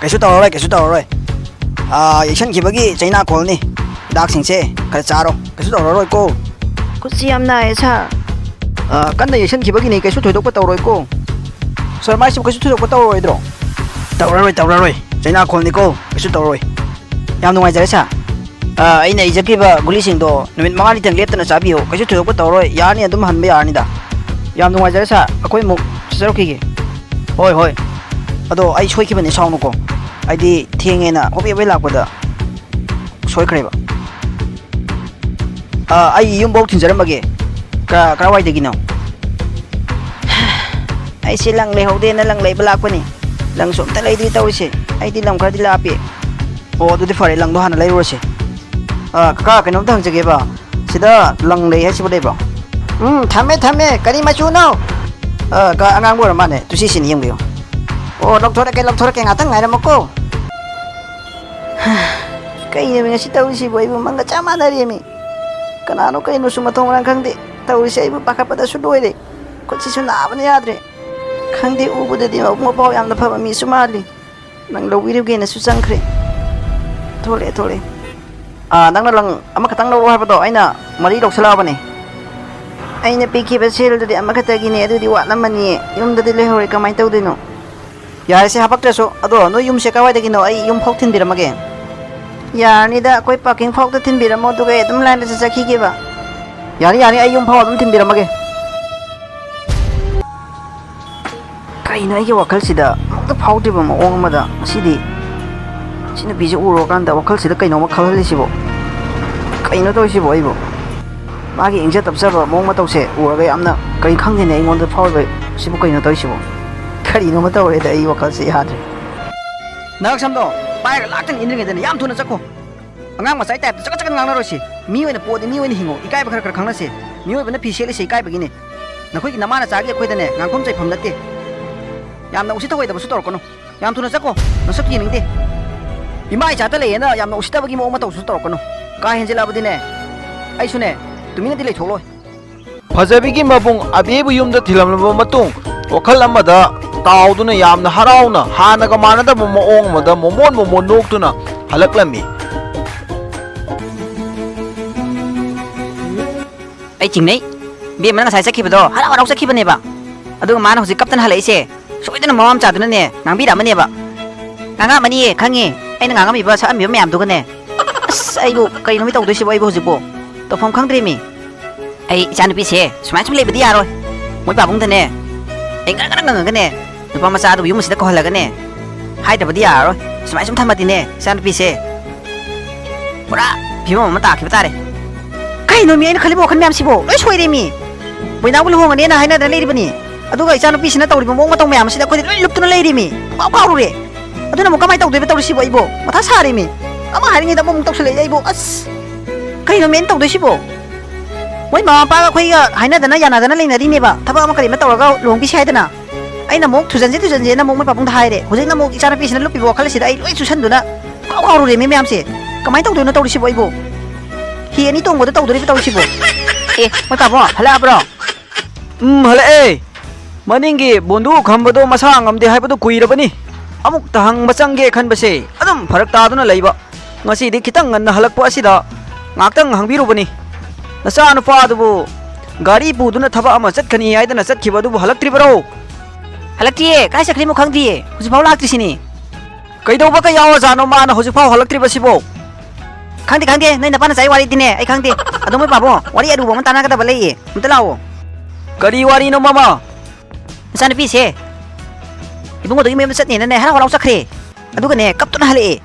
ꯀꯩꯁꯨ ꯇꯧꯔꯔꯣꯏ, ꯀꯩꯁꯨ ꯇꯧꯔꯔꯣꯏ꯫ ꯑꯥ, ꯌꯩꯁꯟꯈꯤꯕꯒꯤ ꯆꯩꯅꯥ ꯈꯣꯜꯅꯤ꯫ ꯍꯤꯗꯥꯛꯁꯤꯡꯁꯦ ꯈꯔ ꯆꯥꯔꯣ꯫ ꯀꯩꯁꯨ ꯇꯧꯔꯔꯣꯏꯀꯣ꯫ ꯈꯨꯠꯁꯤ ꯌꯥꯝ ꯅꯥꯏꯌꯦ, ꯁꯥꯔ꯫ ꯑꯥ, ꯀꯟꯅ ꯌꯩꯁꯟꯈꯤꯕꯒꯤꯅꯤ, ꯀꯩꯁꯨ ꯊꯣꯏꯗꯣꯛꯄ ꯇꯧꯔꯣꯏꯀꯣ꯫ ꯁꯥꯔ, ꯃꯥꯏꯁꯤꯕꯨ ꯀꯩꯁꯨ ꯊꯣꯏꯗꯣꯛꯄ ꯇꯧꯔꯣꯏꯗ꯭ꯔꯣ? ꯇꯧꯔꯔꯣꯏ, ꯇꯧꯔꯔꯣꯏ꯫ ꯆꯩꯅꯥ ꯈꯣꯜꯅꯤꯀꯣ, ꯀꯩꯁꯨ ꯇꯧꯔꯣꯏ꯫ ꯌꯥꯝ ꯅꯨꯡꯉꯥꯏꯖꯔꯦ, ꯁꯥꯔ꯫ ꯑꯥ, ꯑꯩꯅ ꯏꯖꯈꯤꯕ ꯒꯨꯂꯤꯁꯤꯡꯗꯣ ꯅꯨꯃꯤꯠ ꯃꯉꯥꯅꯤꯇꯪ ꯂꯦꯞꯇꯅ ꯆꯥꯕꯤꯌꯨ꯫ ꯀꯩꯁꯨ ꯊꯣꯏꯗꯣꯛꯄ ꯇꯧꯔꯣꯏ꯫ ꯌꯥꯔꯅꯤ, ꯑꯗꯨꯝ ꯍꯟꯕ ꯌꯥꯔꯅꯤꯗ꯫ ꯌꯥꯝ ꯅꯨꯡꯉꯥꯏꯖꯔꯦ, ꯁꯥꯔ꯫ ꯑꯩꯈꯣꯏ ꯑꯃꯨꯛ ꯆꯠꯆꯔꯛꯈꯤꯒꯦ꯫ ꯍꯣꯏ, ꯍꯣꯏ꯫ ꯑꯗꯣ ꯑꯩ ꯁꯣꯏꯈꯤꯕꯅꯤ, ꯁꯥꯎꯅꯨꯀꯣ꯫ ꯍꯥꯏꯗꯤ ꯊꯦꯡꯉꯦꯅ ꯍꯣꯕꯦ ꯍꯣꯕꯦ ꯂꯥꯛꯄꯗ ꯁꯣꯏꯈ꯭ꯔꯦꯕ꯫ ꯑꯥ, ꯑꯩ ꯌꯨꯝꯐꯥꯎ ꯊꯤꯟꯖꯔꯝꯃꯒꯦ꯫ ꯀ-, ꯀꯔꯥꯏꯋꯥꯏꯗꯒꯤꯅꯣ? ꯑꯩꯁꯦ ꯂꯪ ꯂꯩꯍꯧꯗꯦꯅ ꯂꯪ ꯂꯩꯕ ꯂꯥꯛꯄꯅꯤ꯫ ꯂꯪꯁꯨ ꯑꯝꯇ ꯂꯩꯗ꯭ꯔꯤ ꯇꯧꯔꯤꯁꯦ꯫ ꯑꯩꯗꯤ ꯂꯝ ꯈꯔꯗꯤ ꯂꯥꯞꯄꯤ꯫ ꯑꯣ, ꯑꯗꯨꯗꯤ ꯐꯔꯦ, ꯂꯪꯗꯣ ꯍꯥꯟꯅ ꯂꯩꯔꯨꯔꯁꯦ꯫ ꯑꯥ, ꯀꯀꯥ, ꯀꯩꯅꯣꯝꯇ ꯍꯪꯖꯒꯦꯕ꯫ ꯁꯤꯗ ꯂꯪ ꯂꯩ ꯍꯥꯏꯁꯤꯕꯨ ꯂꯩꯕ꯭ꯔꯣ? ꯎꯝ, ꯊꯝꯃꯦ, ꯊꯝꯃꯦ꯫ ꯀꯔꯤ ꯃꯆꯨꯅꯣ? ꯑꯥ, ꯀ-, ꯑꯉꯥꯡꯕ ꯑꯣꯏꯔ ꯃꯥꯜꯂꯦ꯫ ꯇꯨ ꯁꯤ ꯁꯤꯅꯤ ꯌꯦꯡꯕꯤꯌꯨ꯫ ꯑꯣ, ꯂꯧꯊꯣꯔꯛꯀꯦ, ꯂꯧꯊꯣꯔꯛꯀꯦ꯫ ꯉꯥꯛꯇꯪ ꯉꯥꯏꯔꯝꯃꯨꯀꯣ꯫ ꯀꯩꯅꯣꯃꯤ ꯉꯁꯤ ꯇꯧꯔꯤꯁꯤꯕꯨ? ꯑꯩꯕꯨ ꯃꯪꯒ ꯆꯞ ꯃꯥꯟꯅꯔꯦꯃꯤ꯫ ꯀꯅꯥꯅꯣ ꯀꯩꯅꯣꯁꯨ ꯃꯊꯣꯡ ꯃꯔꯥꯡ ꯈꯪꯗꯦ꯫ ꯇꯧꯔꯤꯁꯦ ꯑꯩꯕꯨ ꯄꯥꯈꯠꯄꯗꯁꯨ ꯂꯣꯏꯔꯦ꯫ ꯈꯨꯠꯁꯤꯁꯨ ꯅꯥꯕꯅ ꯌꯥꯗ꯭ꯔꯦ꯫ ꯈꯪꯗꯦ, ꯎꯕꯗꯗꯤ ꯃꯕꯨꯛ ꯃꯄꯥꯎ ꯌꯥꯝꯅ ꯐꯕ ꯃꯤꯁꯨ ꯃꯥꯜꯂꯤ꯫ ꯅꯪ ꯂꯧꯕꯤꯔꯨꯒꯦꯅꯁꯨ ꯆꯪꯈ꯭ꯔꯦ꯫ ꯊꯣꯛꯂꯛꯑꯦ, ꯊꯣꯛꯂꯛꯑꯦ꯫ ꯑꯥ, ꯅꯪꯅ ꯂꯪ ꯑꯃꯈꯛꯇꯪ ꯂꯧꯔꯣ ꯍꯥꯏꯕꯗꯣ ꯑꯩꯅ ꯃꯔꯤ ꯂꯧꯁꯤꯜꯂꯛꯑꯕꯅꯦ꯫ ꯑꯩꯅ ꯄꯤꯈꯤꯕ ꯁꯦꯜꯗꯨꯗꯤ ꯑꯃꯈꯛꯇꯒꯤꯅꯦ, ꯑꯗꯨꯗꯤ ꯋꯥꯠꯂꯝꯃꯅꯤꯌꯦ꯫ ꯌꯨꯝꯗꯗꯤ ꯂꯩꯍꯧꯔꯦ, ꯀꯃꯥꯏꯅ ꯇꯧꯗꯣꯏꯅꯣ? ꯌꯥꯔꯦꯁꯦ, ꯍꯥꯄꯛꯇ꯭ꯔꯁꯨ꯫ ꯑꯗꯣ ꯅꯣꯏ ꯌꯨꯝꯁꯦ ꯀꯥꯏꯋꯥꯏꯗꯒꯤꯅꯣ? ꯑꯩ ꯌꯨꯝ ꯐꯥꯎ ꯊꯤꯟꯕꯤꯔꯝꯃꯒꯦ꯫ ꯌꯥꯔꯅꯤꯗ, ꯑꯩꯈꯣꯏ ꯄꯥꯔꯀꯤꯡ ꯐꯥꯎꯗ ꯊꯤꯟꯕꯤꯔꯝꯃꯣ, ꯑꯗꯨꯒ ꯑꯩ ꯑꯗꯨꯝ ꯂꯥꯏꯟꯗ ꯆꯠꯆꯈꯤꯒꯦꯕ꯫ ꯌꯥꯅꯤ, ꯌꯥꯅꯤ, ꯑꯩ ꯌꯨꯝ ꯐꯥꯎ ꯑꯗꯨꯝ ꯊꯤꯟꯕꯤꯔꯝꯃꯒꯦ꯫ ꯀꯩꯅꯣ ꯑꯩꯒꯤ ꯋꯥꯈꯜꯁꯤꯗ ꯑꯃꯨꯛꯇ ꯐꯥꯎꯗ꯭ꯔꯤꯕ ꯃꯑꯣꯡ ꯑꯃꯗ ꯉꯁꯤꯗꯤ? ꯁꯤ ꯅꯨꯄꯤꯁꯦ ꯎꯔꯨꯔꯀꯥꯟꯗ ꯋꯥꯈꯜꯁꯤꯗ ꯀꯩꯅꯣꯝꯃ ꯈꯜꯍꯜꯂꯤꯁꯤꯕꯣ? ꯀꯩꯅꯣ ꯇꯧꯔꯤꯁꯤꯕꯣ ꯑꯩꯕꯨ? ꯃꯥꯒꯤ ꯏꯪꯖ ꯇꯞꯆꯕ ꯃꯑꯣꯡ ꯃꯇꯧꯁꯦ ꯎꯔꯒ ꯌꯥꯝꯅ, ꯀꯔꯤ ꯈꯪꯗꯦꯅꯦ, ꯑꯩꯉꯣꯟꯗ ꯐꯥꯎꯔꯤꯕ ꯁꯤꯕꯨ ꯀꯩꯅꯣ ꯇꯧꯔꯤꯁꯤꯕꯣ? ꯀꯔꯤꯅꯣꯃ ꯇꯧꯔꯦꯗ, ꯑꯩ ꯋꯥꯈꯜꯁꯦ ꯌꯥꯗ꯭ꯔꯦ꯫ ꯅꯍꯥꯛ ꯁꯝꯗꯣ ꯄꯥꯏꯔꯒ ꯂꯥꯛꯇꯅ ꯏꯟꯗ꯭ꯔꯤꯉꯩꯗꯅꯦ, ꯌꯥꯝ ꯊꯨꯅ ꯆꯠꯈꯣ꯫ ꯑꯉꯥꯡ ꯃꯆꯥꯒꯤ ꯇꯥꯏꯞꯇ ꯆꯀꯠ ꯆꯀꯠ ꯉꯥꯡꯅꯔꯣꯏꯁꯤ꯫ ꯃꯤ ꯑꯣꯏꯅ ꯄꯣꯛꯑꯗꯤ ꯃꯤ ꯑꯣꯏꯅ ꯍꯤꯡꯉꯣ꯫ ꯏꯀꯥꯏꯕ ꯈꯔ ꯈꯔ ꯈꯪꯅꯁꯦ꯫ ꯃꯤꯑꯣꯏꯕꯅ ꯐꯤ ꯁꯦꯠꯂꯤꯁꯦ ꯏꯀꯥꯏꯕꯒꯤꯅꯦ꯫ ꯅꯈꯣꯏꯒꯤ ꯅꯃꯥ ꯅꯆꯥꯒꯤ ꯑꯩꯈꯣꯏꯗꯅꯦ ꯉꯥꯡꯐꯝ ꯆꯩꯐꯝ ꯅꯠꯇꯦ꯫ ꯌꯥꯝꯅ ꯎꯁꯤꯠ ꯊꯑꯣꯏꯗꯕꯁꯨ ꯇꯧꯔꯛꯀꯅꯨ꯫ ꯌꯥꯝ ꯊꯨꯅ ꯆꯠꯈꯣ꯫ ꯅꯁꯛ ꯌꯦꯡꯅꯤꯡꯗꯦ꯫ ꯏꯃꯥ ꯏꯆꯥꯇ ꯂꯩꯌꯦꯅ ꯌꯥꯝꯅ ꯎꯁꯤꯠꯇꯕꯒꯤ ꯃꯑꯣꯡ ꯃꯇꯧꯁꯨ ꯇꯧꯔꯛꯀꯅꯨ꯫ ꯀꯥ ꯍꯦꯟꯖꯤꯜꯂꯛꯑꯕꯗꯤꯅꯦ, ꯑꯩꯁꯨꯅꯦ, ꯇꯨꯃꯤꯟꯅꯗꯤ ꯂꯩꯊꯣꯛꯂꯣꯏ꯫ ꯐꯖꯕꯤꯒꯤ ꯃꯕꯨꯡ ꯑꯕꯦꯕꯨ ꯌꯨꯝꯗ ꯊꯤꯜꯂꯝꯂꯕ ꯃꯇꯨꯡ, ꯋꯥꯈꯜ ꯑꯃꯗ ꯇꯥꯎꯗꯨꯅ ꯌꯥꯝꯅ ꯍꯔꯥꯎꯅ, ꯍꯥꯟꯅꯒ ꯃꯥꯟꯅꯗꯕ ꯃꯑꯣꯡ ꯑꯃꯗ ꯃꯣꯃꯣꯟ ꯃꯣꯃꯣꯟ ꯅꯣꯛꯇꯨꯅ ꯍꯜꯂꯛꯂꯝꯃꯤ꯫ ꯑꯩ ꯆꯤꯡꯅꯩ꯫ ꯏꯕꯦꯝꯃꯅ ꯉꯁꯥꯏ ꯆꯠꯈꯤꯕꯗꯣ ꯍꯔꯥꯎ ꯍꯔꯥꯎ ꯆꯠꯈꯤꯕꯅꯦꯕ꯫ ꯑꯗꯨꯒ ꯃꯥꯅ ꯍꯧꯖꯤꯛ ꯀꯞꯇꯅ ꯍꯜꯂꯛꯏꯁꯦ, ꯁꯣꯏꯗꯅ ꯃꯃꯥ ꯃꯆꯥꯗꯨꯅꯅꯦ ꯉꯥꯡꯕꯤꯔꯛꯑꯃꯅꯦꯕ꯫ ꯉꯥꯡꯉꯛꯑꯃꯅꯤꯌꯦ, ꯈꯪꯉꯦ꯫ ꯑꯩꯅ ꯉꯥꯡꯉꯝꯃꯤꯕ ꯁꯛꯑꯝꯃꯤꯕ ꯃꯌꯥꯝꯗꯨꯒꯅꯦ꯫ ꯑꯁ, ꯑꯩꯕꯨ ꯀꯩꯅꯣꯃꯤ ꯇꯧꯗꯣꯏꯁꯤꯕꯨ, ꯑꯩꯕꯨ ꯍꯧꯖꯤꯛꯄꯨ ꯇꯧꯐꯝ ꯈꯪꯗ꯭ꯔꯦꯃꯤ꯫ ꯑꯩ ꯏꯆꯥꯅꯨꯄꯤꯁꯦ ꯁꯨꯃꯥꯏꯅ ꯁꯨꯝ ꯂꯩꯕꯗꯤ ꯌꯥꯔꯣꯏ꯫ ꯃꯣꯏ ꯄꯥꯕꯨꯡꯗꯅꯦ ꯑꯩ ꯉꯔꯪ ꯉꯔꯪ ꯉꯪꯉꯒꯅꯦ, ꯅꯨꯄꯥ ꯃꯆꯥꯗꯨꯕꯨ ꯌꯨꯝ ꯑꯁꯤꯗ ꯀꯧꯍꯜꯂꯒꯅꯦ, ꯍꯥꯏꯗꯕꯗꯤ ꯌꯥꯔꯔꯣꯏ꯫ ꯁꯨꯃꯥꯏꯅ ꯁꯨꯝ ꯊꯝꯃꯗꯤꯅꯦ, ꯏꯆꯥꯅꯨꯄꯤꯁꯦ ꯄꯨꯔꯥ ꯐꯤꯕꯝ ꯑꯃ ꯇꯥꯈꯤꯕ ꯇꯥꯔꯦ꯫ ꯀꯩꯅꯣꯃꯤ, ꯑꯩꯅ ꯈꯜꯂꯤꯕ ꯋꯥꯈꯜ ꯃꯌꯥꯝꯁꯤꯕꯣ ꯂꯣꯏ ꯁꯣꯏꯔꯦꯃꯤ꯫ ꯕꯣꯏꯅꯥꯎꯒ ꯂꯨꯍꯣꯡꯉꯅꯦꯅ ꯍꯥꯏꯅꯗꯅ ꯂꯩꯔꯤꯕꯅꯤ꯫ ꯑꯗꯨꯒ ꯏꯆꯥꯅꯨꯄꯤꯁꯤꯅ ꯇꯧꯔꯤꯕ ꯃꯑꯣꯡ ꯃꯇꯧ ꯃꯌꯥꯝ ꯑꯁꯤꯗ ꯑꯩꯈꯣꯏꯗꯤ ꯂꯣꯏ ꯂꯨꯞꯇꯨꯅ ꯂꯩꯔꯤꯃꯤ꯫ ꯄꯨꯡꯀꯥꯎ ꯀꯥꯎꯔꯨꯔꯦ꯫ ꯑꯗꯨꯅ ꯑꯃꯨꯛ ꯀꯃꯥꯏꯅ ꯇꯧꯗꯣꯏꯕ ꯇꯧꯔꯤꯁꯤꯕꯣ ꯑꯩꯕꯣ? ꯃꯊꯥ ꯁꯥꯔꯦꯃꯤ꯫ ꯑꯃ ꯍꯥꯏꯔꯤꯉꯩꯗ ꯑꯃꯃꯨꯛ ꯇꯧꯁꯜꯂꯛꯑꯦ ꯑꯩꯕꯣ꯫ ꯑꯁ! ꯀꯩꯅꯣꯃꯤ ꯑꯩꯅ ꯇꯧꯗꯣꯏꯁꯤꯕꯣ? ꯃꯣꯏ ꯃꯃꯥ ꯃꯄꯥꯒ ꯑꯩꯈꯣꯏꯒ ꯍꯥꯏꯅꯗꯅ ꯌꯥꯅꯗꯅ ꯂꯩꯅꯔꯤꯅꯦꯕ꯫ ꯊꯕꯛ ꯑꯃ ꯀꯔꯤ ꯑꯃ ꯇꯧꯔꯒ ꯂꯨꯍꯣꯡꯕꯤꯁꯤ ꯍꯥꯏꯗꯅ꯫ ꯑꯩꯅ ꯑꯃꯨꯛ ꯊꯨꯖꯟꯁꯦ ꯊꯨꯖꯟꯁꯦꯅ ꯑꯃꯨꯛ ꯃꯣꯏ ꯄꯥꯕꯨꯡꯗ ꯍꯥꯏꯔꯦ꯫ ꯍꯧꯖꯤꯛꯅ ꯑꯃꯨꯛ ꯏꯆꯥꯅꯨꯄꯤꯁꯤꯅ ꯂꯨꯞꯄꯤꯕ ꯋꯥꯈꯜ ꯑꯁꯤꯗ ꯑꯩ ꯂꯣꯏ ꯆꯨꯁꯟꯗꯨꯅ ꯀꯥꯎ ꯀꯥꯎꯔꯨꯔꯦꯃꯤ ꯃꯌꯥꯝꯁꯦ꯫ ꯀꯃꯥꯏꯅ ꯇꯧꯗꯣꯏꯅꯣ ꯇꯧꯔꯤꯁꯤꯕꯣ ꯑꯩꯕꯨ? ꯍꯤ ꯑꯅꯤ ꯇꯣꯡꯕꯗ ꯇꯧꯗꯣꯔꯤꯕ ꯇꯧꯔꯤꯁꯤꯕꯣ? ꯑꯦ, ꯃꯣꯏ ꯄꯥꯕꯨꯡ ꯍꯜꯂꯛꯑꯕ꯭ꯔꯣ? ꯎꯝ, ꯍꯜꯂꯛꯑꯦ꯫ ꯃꯅꯤꯡꯒꯤ ꯕꯣꯟꯗꯨ ꯈꯝꯕꯗꯣ ꯃꯁꯥ ꯉꯝꯗꯦ ꯍꯥꯏꯕꯗꯨ ꯀꯨꯏꯔꯕꯅꯤ꯫ ꯑꯃꯨꯛꯇ ꯍꯪꯕ ꯆꯪꯒꯦ ꯈꯟꯕꯁꯦ ꯑꯗꯨꯝ ꯐꯔꯛ ꯇꯥꯗꯨꯅ ꯂꯩꯕ꯫ ꯉꯁꯤꯗꯤ ꯈꯤꯇꯪ ꯉꯟꯅ ꯍꯜꯂꯛꯄ ꯑꯁꯤꯗ ꯉꯥꯛꯇꯪ ꯍꯪꯕꯤꯔꯨꯕꯅꯤ꯫ ꯅꯆꯥꯅꯨꯄꯥꯗꯨꯕꯨ ꯒꯥꯔꯤ ꯄꯨꯗꯨꯅ ꯊꯕꯛ ꯑꯃ ꯆꯠꯀꯅꯤ ꯍꯥꯏꯗꯅ ꯆꯠꯈꯤꯕ ꯑꯗꯨꯕꯨ ꯍꯜꯂꯛꯇ꯭ꯔꯤꯕꯔꯣ? ꯍꯜꯂꯛꯇꯤꯌꯦ, ꯀꯥꯏ ꯆꯠꯈ꯭ꯔꯤꯃꯣ ꯈꯪꯗꯤꯌꯦ, ꯍꯧꯖꯤꯛꯐꯥꯎ ꯂꯥꯛꯇ꯭ꯔꯤꯁꯤꯅꯤ꯫ ꯀꯩꯗꯧꯕ ꯀꯌꯥ ꯑꯣꯖꯥꯅꯣ ꯃꯥꯅ ꯍꯧꯖꯤꯛꯐꯥꯎ ꯍꯜꯂꯛꯇ꯭ꯔꯤꯕꯁꯤꯕꯣ? ꯈꯪꯗꯦ, ꯈꯪꯗꯦ, ꯅꯣꯏ ꯅꯄꯥꯅ ꯆꯥꯏ ꯋꯥꯔꯤꯗꯤꯅꯦ ꯑꯩ ꯈꯪꯗꯦ꯫ ꯑꯗꯣ ꯃꯣꯏ ꯄꯥꯕꯨꯡ, ꯋꯥꯔꯤ ꯑꯔꯨꯕ ꯑꯃ ꯇꯥꯟꯅꯒꯗꯕ ꯂꯩꯌꯦ, ꯑꯝꯇ ꯂꯥꯛꯑꯣ꯫ ꯀꯔꯤ ꯋꯥꯔꯤꯅꯣ ꯃꯃꯥ? ꯅꯆꯥꯅꯨꯄꯤꯁꯦ ꯏꯕꯨꯡꯉꯣꯗꯒꯤ ꯃꯌꯨꯝꯗ ꯆꯠꯅꯦꯅꯅꯦ ꯍꯔꯥꯎ ꯍꯔꯥꯎ ꯆꯠꯈ꯭ꯔꯦ꯫ ꯑꯗꯨꯒꯅꯦ ꯀꯞꯇꯨꯅ ꯍꯜꯂꯛꯑꯦ꯫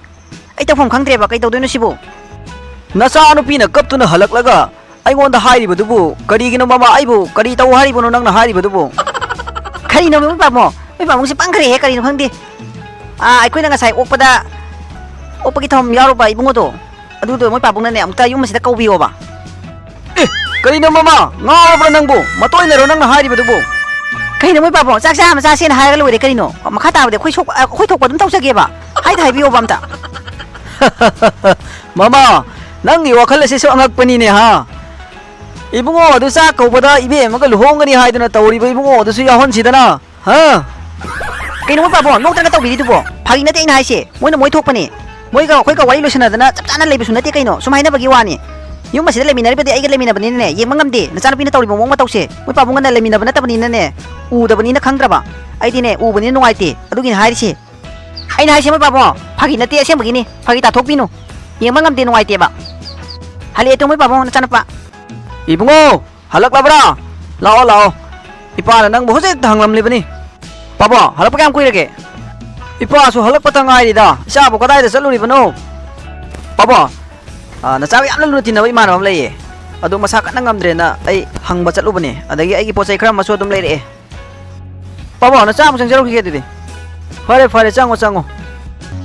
ꯑꯩ ꯇꯧꯐꯝ ꯈꯪꯗ꯭ꯔꯦꯕ, ꯀꯩ ꯇꯧꯗꯣꯏꯅꯣ ꯁꯤꯕꯨ? ꯅꯆꯥꯅꯨꯄꯤꯅ ꯀꯞꯇꯨꯅ ꯍꯜꯂꯛꯂꯒ ꯑꯩꯉꯣꯟꯗ ꯍꯥꯏꯔꯤꯕꯗꯨꯕꯨ ꯀꯔꯤꯒꯤꯅꯣ ꯃꯃꯥ? ꯑꯩꯕꯨ ꯀꯔꯤ ꯇꯧ ꯍꯥꯏꯔꯤꯕꯅꯣ ꯅꯪꯅ ꯍꯥꯏꯔꯤꯕꯗꯨꯕꯨ? ꯀꯔꯤꯅꯣ ꯃꯣꯏ ꯄꯥꯕꯨꯡ? ꯃꯣꯏ ꯄꯥꯕꯨꯡꯁꯦ ꯄꯪꯈ꯭ꯔꯦꯍꯦ, ꯀꯔꯤꯅꯣ ꯈꯪꯗꯦ꯫ ꯑꯥ, ꯑꯩꯈꯣꯏꯅ ꯉꯁꯥꯏ ꯑꯣꯛꯄꯗ, ꯑꯣꯛꯄꯒꯤ ꯊꯧꯔꯝ ꯌꯥꯎꯔꯨꯕ ꯏꯕꯨꯡꯉꯣꯗꯣ, ꯑꯗꯨꯗꯣ ꯃꯣꯏ ꯄꯥꯕꯨꯡꯅꯅꯦ ꯑꯃꯨꯛꯇ ꯌꯨꯝ ꯑꯁꯤꯗ ꯀꯧꯕꯤꯌꯣꯕ꯫ ꯑꯦ, ꯀꯔꯤꯅꯣ ꯃꯃꯥ? ꯉꯥꯎꯔꯕ꯭ꯔꯥ ꯅꯪꯕꯨ? ꯃꯇꯣꯏꯅꯔꯣ ꯅꯪꯅ ꯍꯥꯏꯔꯤꯕꯗꯨꯕꯨ? ꯀꯩꯅꯣ ꯃꯣꯏ ꯄꯥꯕꯨꯡ? ꯆꯥꯛ ꯆꯥ ꯑꯃ ꯆꯥꯁꯦꯅ ꯍꯥꯏꯔꯒ ꯂꯣꯏꯔꯦ ꯀꯔꯤꯅꯣ? ꯃꯈꯥ ꯇꯥꯕꯗꯤ ꯑꯩꯈꯣꯏ ꯁꯣꯛ-, ꯑꯩꯈꯣꯏ ꯊꯣꯛꯄ ꯑꯗꯨꯝ ꯇꯧꯖꯒꯦꯕ꯫ ꯍꯥꯏꯗ ꯍꯥꯏꯕꯤꯌꯣꯕ ꯑꯝꯇ꯫ ꯃꯃꯥ, ꯅꯪꯒꯤ ꯋꯥꯈꯜ ꯑꯁꯤꯁꯨ ꯑꯉꯛꯄꯅꯤꯅꯦ ꯍꯥ? ꯏꯕꯨꯡꯉꯣ ꯑꯗꯨ ꯆꯥꯛ ꯀꯧꯕꯗ ꯏꯕꯦꯝꯃꯒ ꯂꯨꯍꯣꯡꯒꯅꯤ ꯍꯥꯏꯗꯨꯅ ꯇꯧꯔꯤꯕ ꯏꯕꯨꯡꯉꯣ ꯑꯗꯨꯁꯨ ꯌꯥꯎꯍꯟꯁꯤꯗꯅ꯫ ꯍꯥ? ꯀꯩꯅꯣ ꯃꯣꯏ ꯄꯥꯕꯣ, ꯅꯣꯛꯇꯅ ꯇꯧꯕꯤꯔꯤꯗꯨꯕꯣ? ꯐꯥꯒꯤ ꯅꯠꯇꯦ ꯑꯩꯅ ꯍꯥꯏꯁꯦ, ꯃꯣꯏꯅ ꯃꯣꯏ ꯊꯣꯛꯄꯅꯦ꯫ ꯃꯣꯏꯒ ꯑꯩꯈꯣꯏꯒ ꯋꯥꯔꯤ ꯂꯣꯏꯁꯟꯅꯗꯅ ꯆꯞ ꯆꯥꯅ ꯂꯩꯕꯁꯨ ꯅꯠꯇꯦ ꯀꯩꯅꯣ, ꯁꯨꯝ ꯍꯥꯏꯅꯕꯒꯤ ꯋꯥꯅꯤ꯫ ꯌꯨꯝ ꯑꯁꯤꯗ ꯂꯩꯃꯤꯟꯅꯔꯤꯕꯗꯤ ꯑꯩꯒ ꯂꯩꯃꯤꯟꯅꯕꯅꯤꯅꯅꯦ, ꯌꯦꯡꯕ ꯉꯝꯗꯦ ꯅꯆꯥꯅꯨꯄꯤꯅ ꯇꯧꯔꯤꯕ ꯃꯑꯣꯡ ꯃꯇꯧꯁꯦ꯫ ꯃꯣꯏ ꯄꯥꯕꯨꯡꯒꯅ ꯂꯩꯃꯤꯟꯅꯕ ꯅꯠꯇꯕꯅꯤꯅꯅꯦ, ꯎꯗꯕꯅꯤꯅ ꯈꯪꯗ꯭ꯔꯕ꯫ ꯑꯩꯗꯤꯅꯦ, ꯎꯕꯅꯤꯅ ꯅꯨꯡꯉꯥꯏꯇꯦ, ꯑꯗꯨꯒꯤꯅꯤ ꯍꯥꯏꯔꯤꯁꯦ꯫ ꯑꯩꯅ ꯍꯥꯏꯁꯦ ꯃꯣꯏ ꯄꯥꯕꯨꯡ, ꯐꯥꯒꯤ ꯅꯠꯇꯦ, ꯑꯁꯦꯡꯕꯒꯤꯅꯤ, ꯐꯥꯒꯤ ꯇꯥꯊꯣꯛꯄꯤꯅꯨ꯫ ꯌꯦꯡꯕ ꯉꯝꯗꯦ, ꯅꯨꯡꯉꯥꯏꯇꯦꯕ꯫ ꯍꯜꯂꯛꯑꯦ ꯇꯨ ꯃꯣꯏ ꯄꯥꯕꯨꯡ ꯅꯆꯥꯅꯨꯄꯥ꯫ ꯏꯕꯨꯡꯉꯣ, ꯍꯜꯂꯛꯂꯕ꯭ꯔꯥ? ꯂꯥꯛꯑꯣ, ꯂꯥꯛꯑꯣ꯫ ꯏꯄꯥꯅ ꯅꯪꯕꯨ ꯍꯧꯖꯤꯛꯇ ꯍꯪꯂꯝꯂꯤꯕꯅꯤ꯫ ꯄꯥꯕꯣ, ꯍꯜꯂꯛꯄ ꯀꯌꯥꯝ ꯀꯨꯏꯔꯒꯦ? ꯏꯄꯥꯁꯨ ꯍꯜꯂꯛꯄꯇ ꯉꯥꯏꯔꯤꯗ꯫ ꯏꯆꯥꯕꯨ ꯀꯗꯥꯏꯗ ꯆꯠꯂꯨꯔꯤꯕꯅꯣ? ꯄꯥꯕꯣ, ꯑꯥ, ꯅꯆꯥꯒ ꯌꯥꯝꯅ ꯂꯨꯅ ꯇꯤꯟꯅꯕ ꯏꯃꯥꯟꯅꯕ ꯑꯃ ꯂꯩꯌꯦ꯫ ꯑꯗꯣ ꯃꯁꯥ ꯀꯟꯅ ꯉꯝꯗ꯭ꯔꯦꯅ ꯑꯩ ꯍꯪꯕ ꯆꯠꯂꯨꯕꯅꯦ꯫ ꯑꯗꯒꯤ ꯑꯩꯒꯤ ꯄꯣꯠ ꯆꯩ ꯈꯔ ꯑꯃꯁꯨ ꯑꯗꯨꯝ ꯂꯩꯔꯛꯑꯦ꯫ ꯄꯥꯕꯣ, ꯅꯆꯥ ꯑꯃꯨꯛ ꯆꯪꯖꯔꯨꯈꯤꯒꯦ ꯑꯗꯨꯗꯤ꯫ ꯐꯔꯦ, ꯐꯔꯦ, ꯆꯪꯉꯣ, ꯆꯪꯉꯣ꯫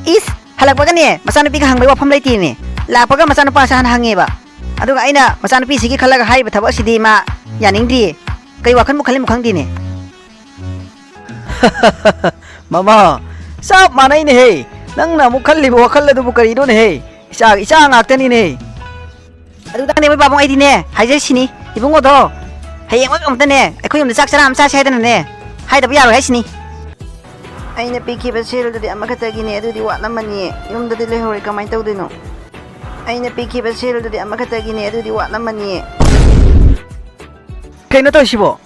ꯏꯁ, ꯍꯜꯂꯛꯄꯒꯅꯦ, ꯃꯆꯥꯅꯨꯄꯤꯒ ꯍꯪꯕꯩ ꯋꯥꯐꯝ ꯂꯩꯇꯦꯅꯦ꯫ ꯂꯥꯛꯄꯒ ꯃꯆꯥꯅꯨꯄꯥꯁꯦ ꯍꯥꯟꯅ ꯍꯪꯉꯦꯕ꯫ ꯑꯗꯨꯒ ꯑꯩꯅ ꯃꯆꯥꯅꯨꯄꯤꯁꯤꯒꯤ ꯈꯜꯂꯒ ꯍꯥꯏꯔꯤꯕ ꯊꯕꯛ ꯑꯁꯤꯗꯤ ꯃꯥ ꯌꯥꯅꯤꯡꯗꯦ꯫ ꯀꯩ ꯋꯥꯈꯜꯕꯨ ꯈꯜꯂꯤꯃꯣ ꯈꯪꯗꯦꯅꯦ꯫ ꯃꯃꯥ, ꯆꯞ ꯃꯥꯟꯅꯩꯅꯦꯍꯦ꯫ ꯅꯪꯅ ꯑꯃꯨꯛ ꯈꯜꯂꯤꯕ ꯋꯥꯈꯜ ꯑꯗꯨꯕꯨ ꯀꯔꯤꯅꯣꯅꯦꯍꯦ? ꯏꯆꯥ, ꯏꯆꯥ ꯉꯥꯛꯇꯅꯤꯅꯦ꯫ ꯑꯗꯨꯗꯪꯅꯦ ꯃꯣꯏ ꯄꯥꯕꯨꯡ ꯑꯩꯗꯤꯅꯦ, ꯍꯥꯏꯖꯔꯤꯁꯤꯅꯤ꯫ ꯏꯕꯨꯡꯉꯣꯗꯣ, ꯍꯌꯦꯡꯃꯛ ꯑꯃꯨꯛꯇꯅꯦ, ꯑꯩꯈꯣꯏ ꯌꯨꯝꯗ ꯆꯥꯛ ꯆꯔꯥ ꯑꯃ ꯆꯥꯁꯦ ꯍꯥꯏꯗꯅꯅꯦ, ꯍꯥꯏꯗꯕ ꯌꯥꯔꯣꯏ ꯍꯥꯏꯁꯤꯅꯤ꯫ ꯑꯩꯅ ꯄꯤꯈꯤꯕ ꯁꯦꯜꯗꯨꯗꯤ ꯑꯃꯈꯛꯇꯒꯤꯅꯦ, ꯑꯗꯨꯗꯤ ꯋꯥꯠꯂꯝꯃꯅꯤꯌꯦ꯫ ꯌꯨꯝꯗꯗꯤ ꯂꯩꯍꯧꯔꯦ, ꯀꯃꯥꯏꯅ ꯇꯧꯗꯣꯏꯅꯣ? ꯑꯩꯅ ꯄꯤꯈꯤꯕ ꯁꯦꯜꯗꯨꯗꯤ ꯑꯃꯈꯛꯇꯒꯤꯅꯦ, ꯑꯗꯨꯗꯤ ꯋꯥꯠꯂꯝꯃꯅꯤꯌꯦ꯫ ꯀꯩꯅꯣ ꯇꯧꯔꯤꯁꯤꯕꯣ?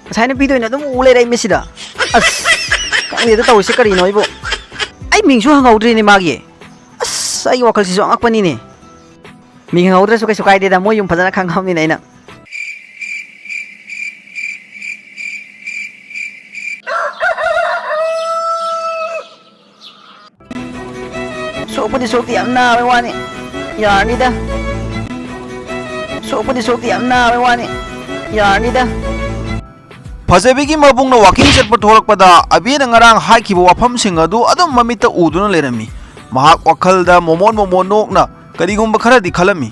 ꯉꯁꯥꯏ ꯅꯨꯄꯤꯗꯣ ꯑꯣꯏꯅ ꯑꯗꯨꯝ ꯎ ꯂꯩꯔꯦ ꯑꯩ ꯃꯤꯠꯁꯤꯗ꯫ ꯑꯁ, ꯈꯪꯗꯦꯗ ꯇꯧꯔꯤꯁꯦ ꯀꯔꯤꯅꯣ ꯑꯩꯕꯨ꯫ ꯑꯩ ꯃꯤꯡꯁꯨ ꯍꯪꯍꯧꯗ꯭ꯔꯤꯅꯦ ꯃꯥꯒꯤ꯫ ꯑꯁ, ꯑꯩꯒꯤ ꯋꯥꯈꯜꯁꯤꯁꯨ ꯑꯉꯛꯄꯅꯤꯅꯦ꯫ ꯃꯤꯡ ꯍꯪꯍꯧꯗ꯭ꯔꯁꯨ ꯀꯩꯁꯨ ꯀꯥꯏꯗꯦꯗ, ꯃꯣꯏ ꯌꯨꯝ ꯐꯖꯅ ꯈꯪꯉꯕꯅꯤꯅ ꯑꯩꯅ꯫ ꯁꯣꯛꯄꯗꯤ ꯁꯣꯛꯇꯦ, ꯌꯥꯝ ꯅꯥꯕꯩ ꯋꯥꯅꯤ꯫ ꯌꯥꯔꯅꯤꯗ꯫ ꯁꯣꯛꯄꯗꯤ ꯁꯣꯛꯇꯦ, ꯌꯥꯝ ꯅꯥꯕꯩ ꯋꯥꯅꯤ꯫ ꯌꯥꯔꯅꯤꯗ꯫ ꯐꯖꯕꯤꯒꯤ ꯃꯕꯨꯡꯅ ꯋꯥꯀꯤꯡ ꯆꯠꯄ ꯊꯣꯛꯂꯛꯄꯗ ꯑꯕꯤꯅ ꯉꯔꯥꯡ ꯍꯥꯏꯈꯤꯕ ꯋꯥꯐꯝꯁꯤꯡ ꯑꯗꯨ ꯑꯗꯨꯝ ꯃꯃꯤꯠꯇ ꯎꯗꯨꯅ ꯂꯩꯔꯝꯃꯤ꯫ ꯃꯍꯥꯛ ꯋꯥꯈꯜꯗ ꯃꯣꯃꯣꯟ ꯃꯣꯃꯣꯟ ꯅꯣꯛꯅ ꯀꯔꯤꯒꯨꯝꯕ ꯈꯔꯗꯤ ꯈꯜꯂꯝꯃꯤ꯫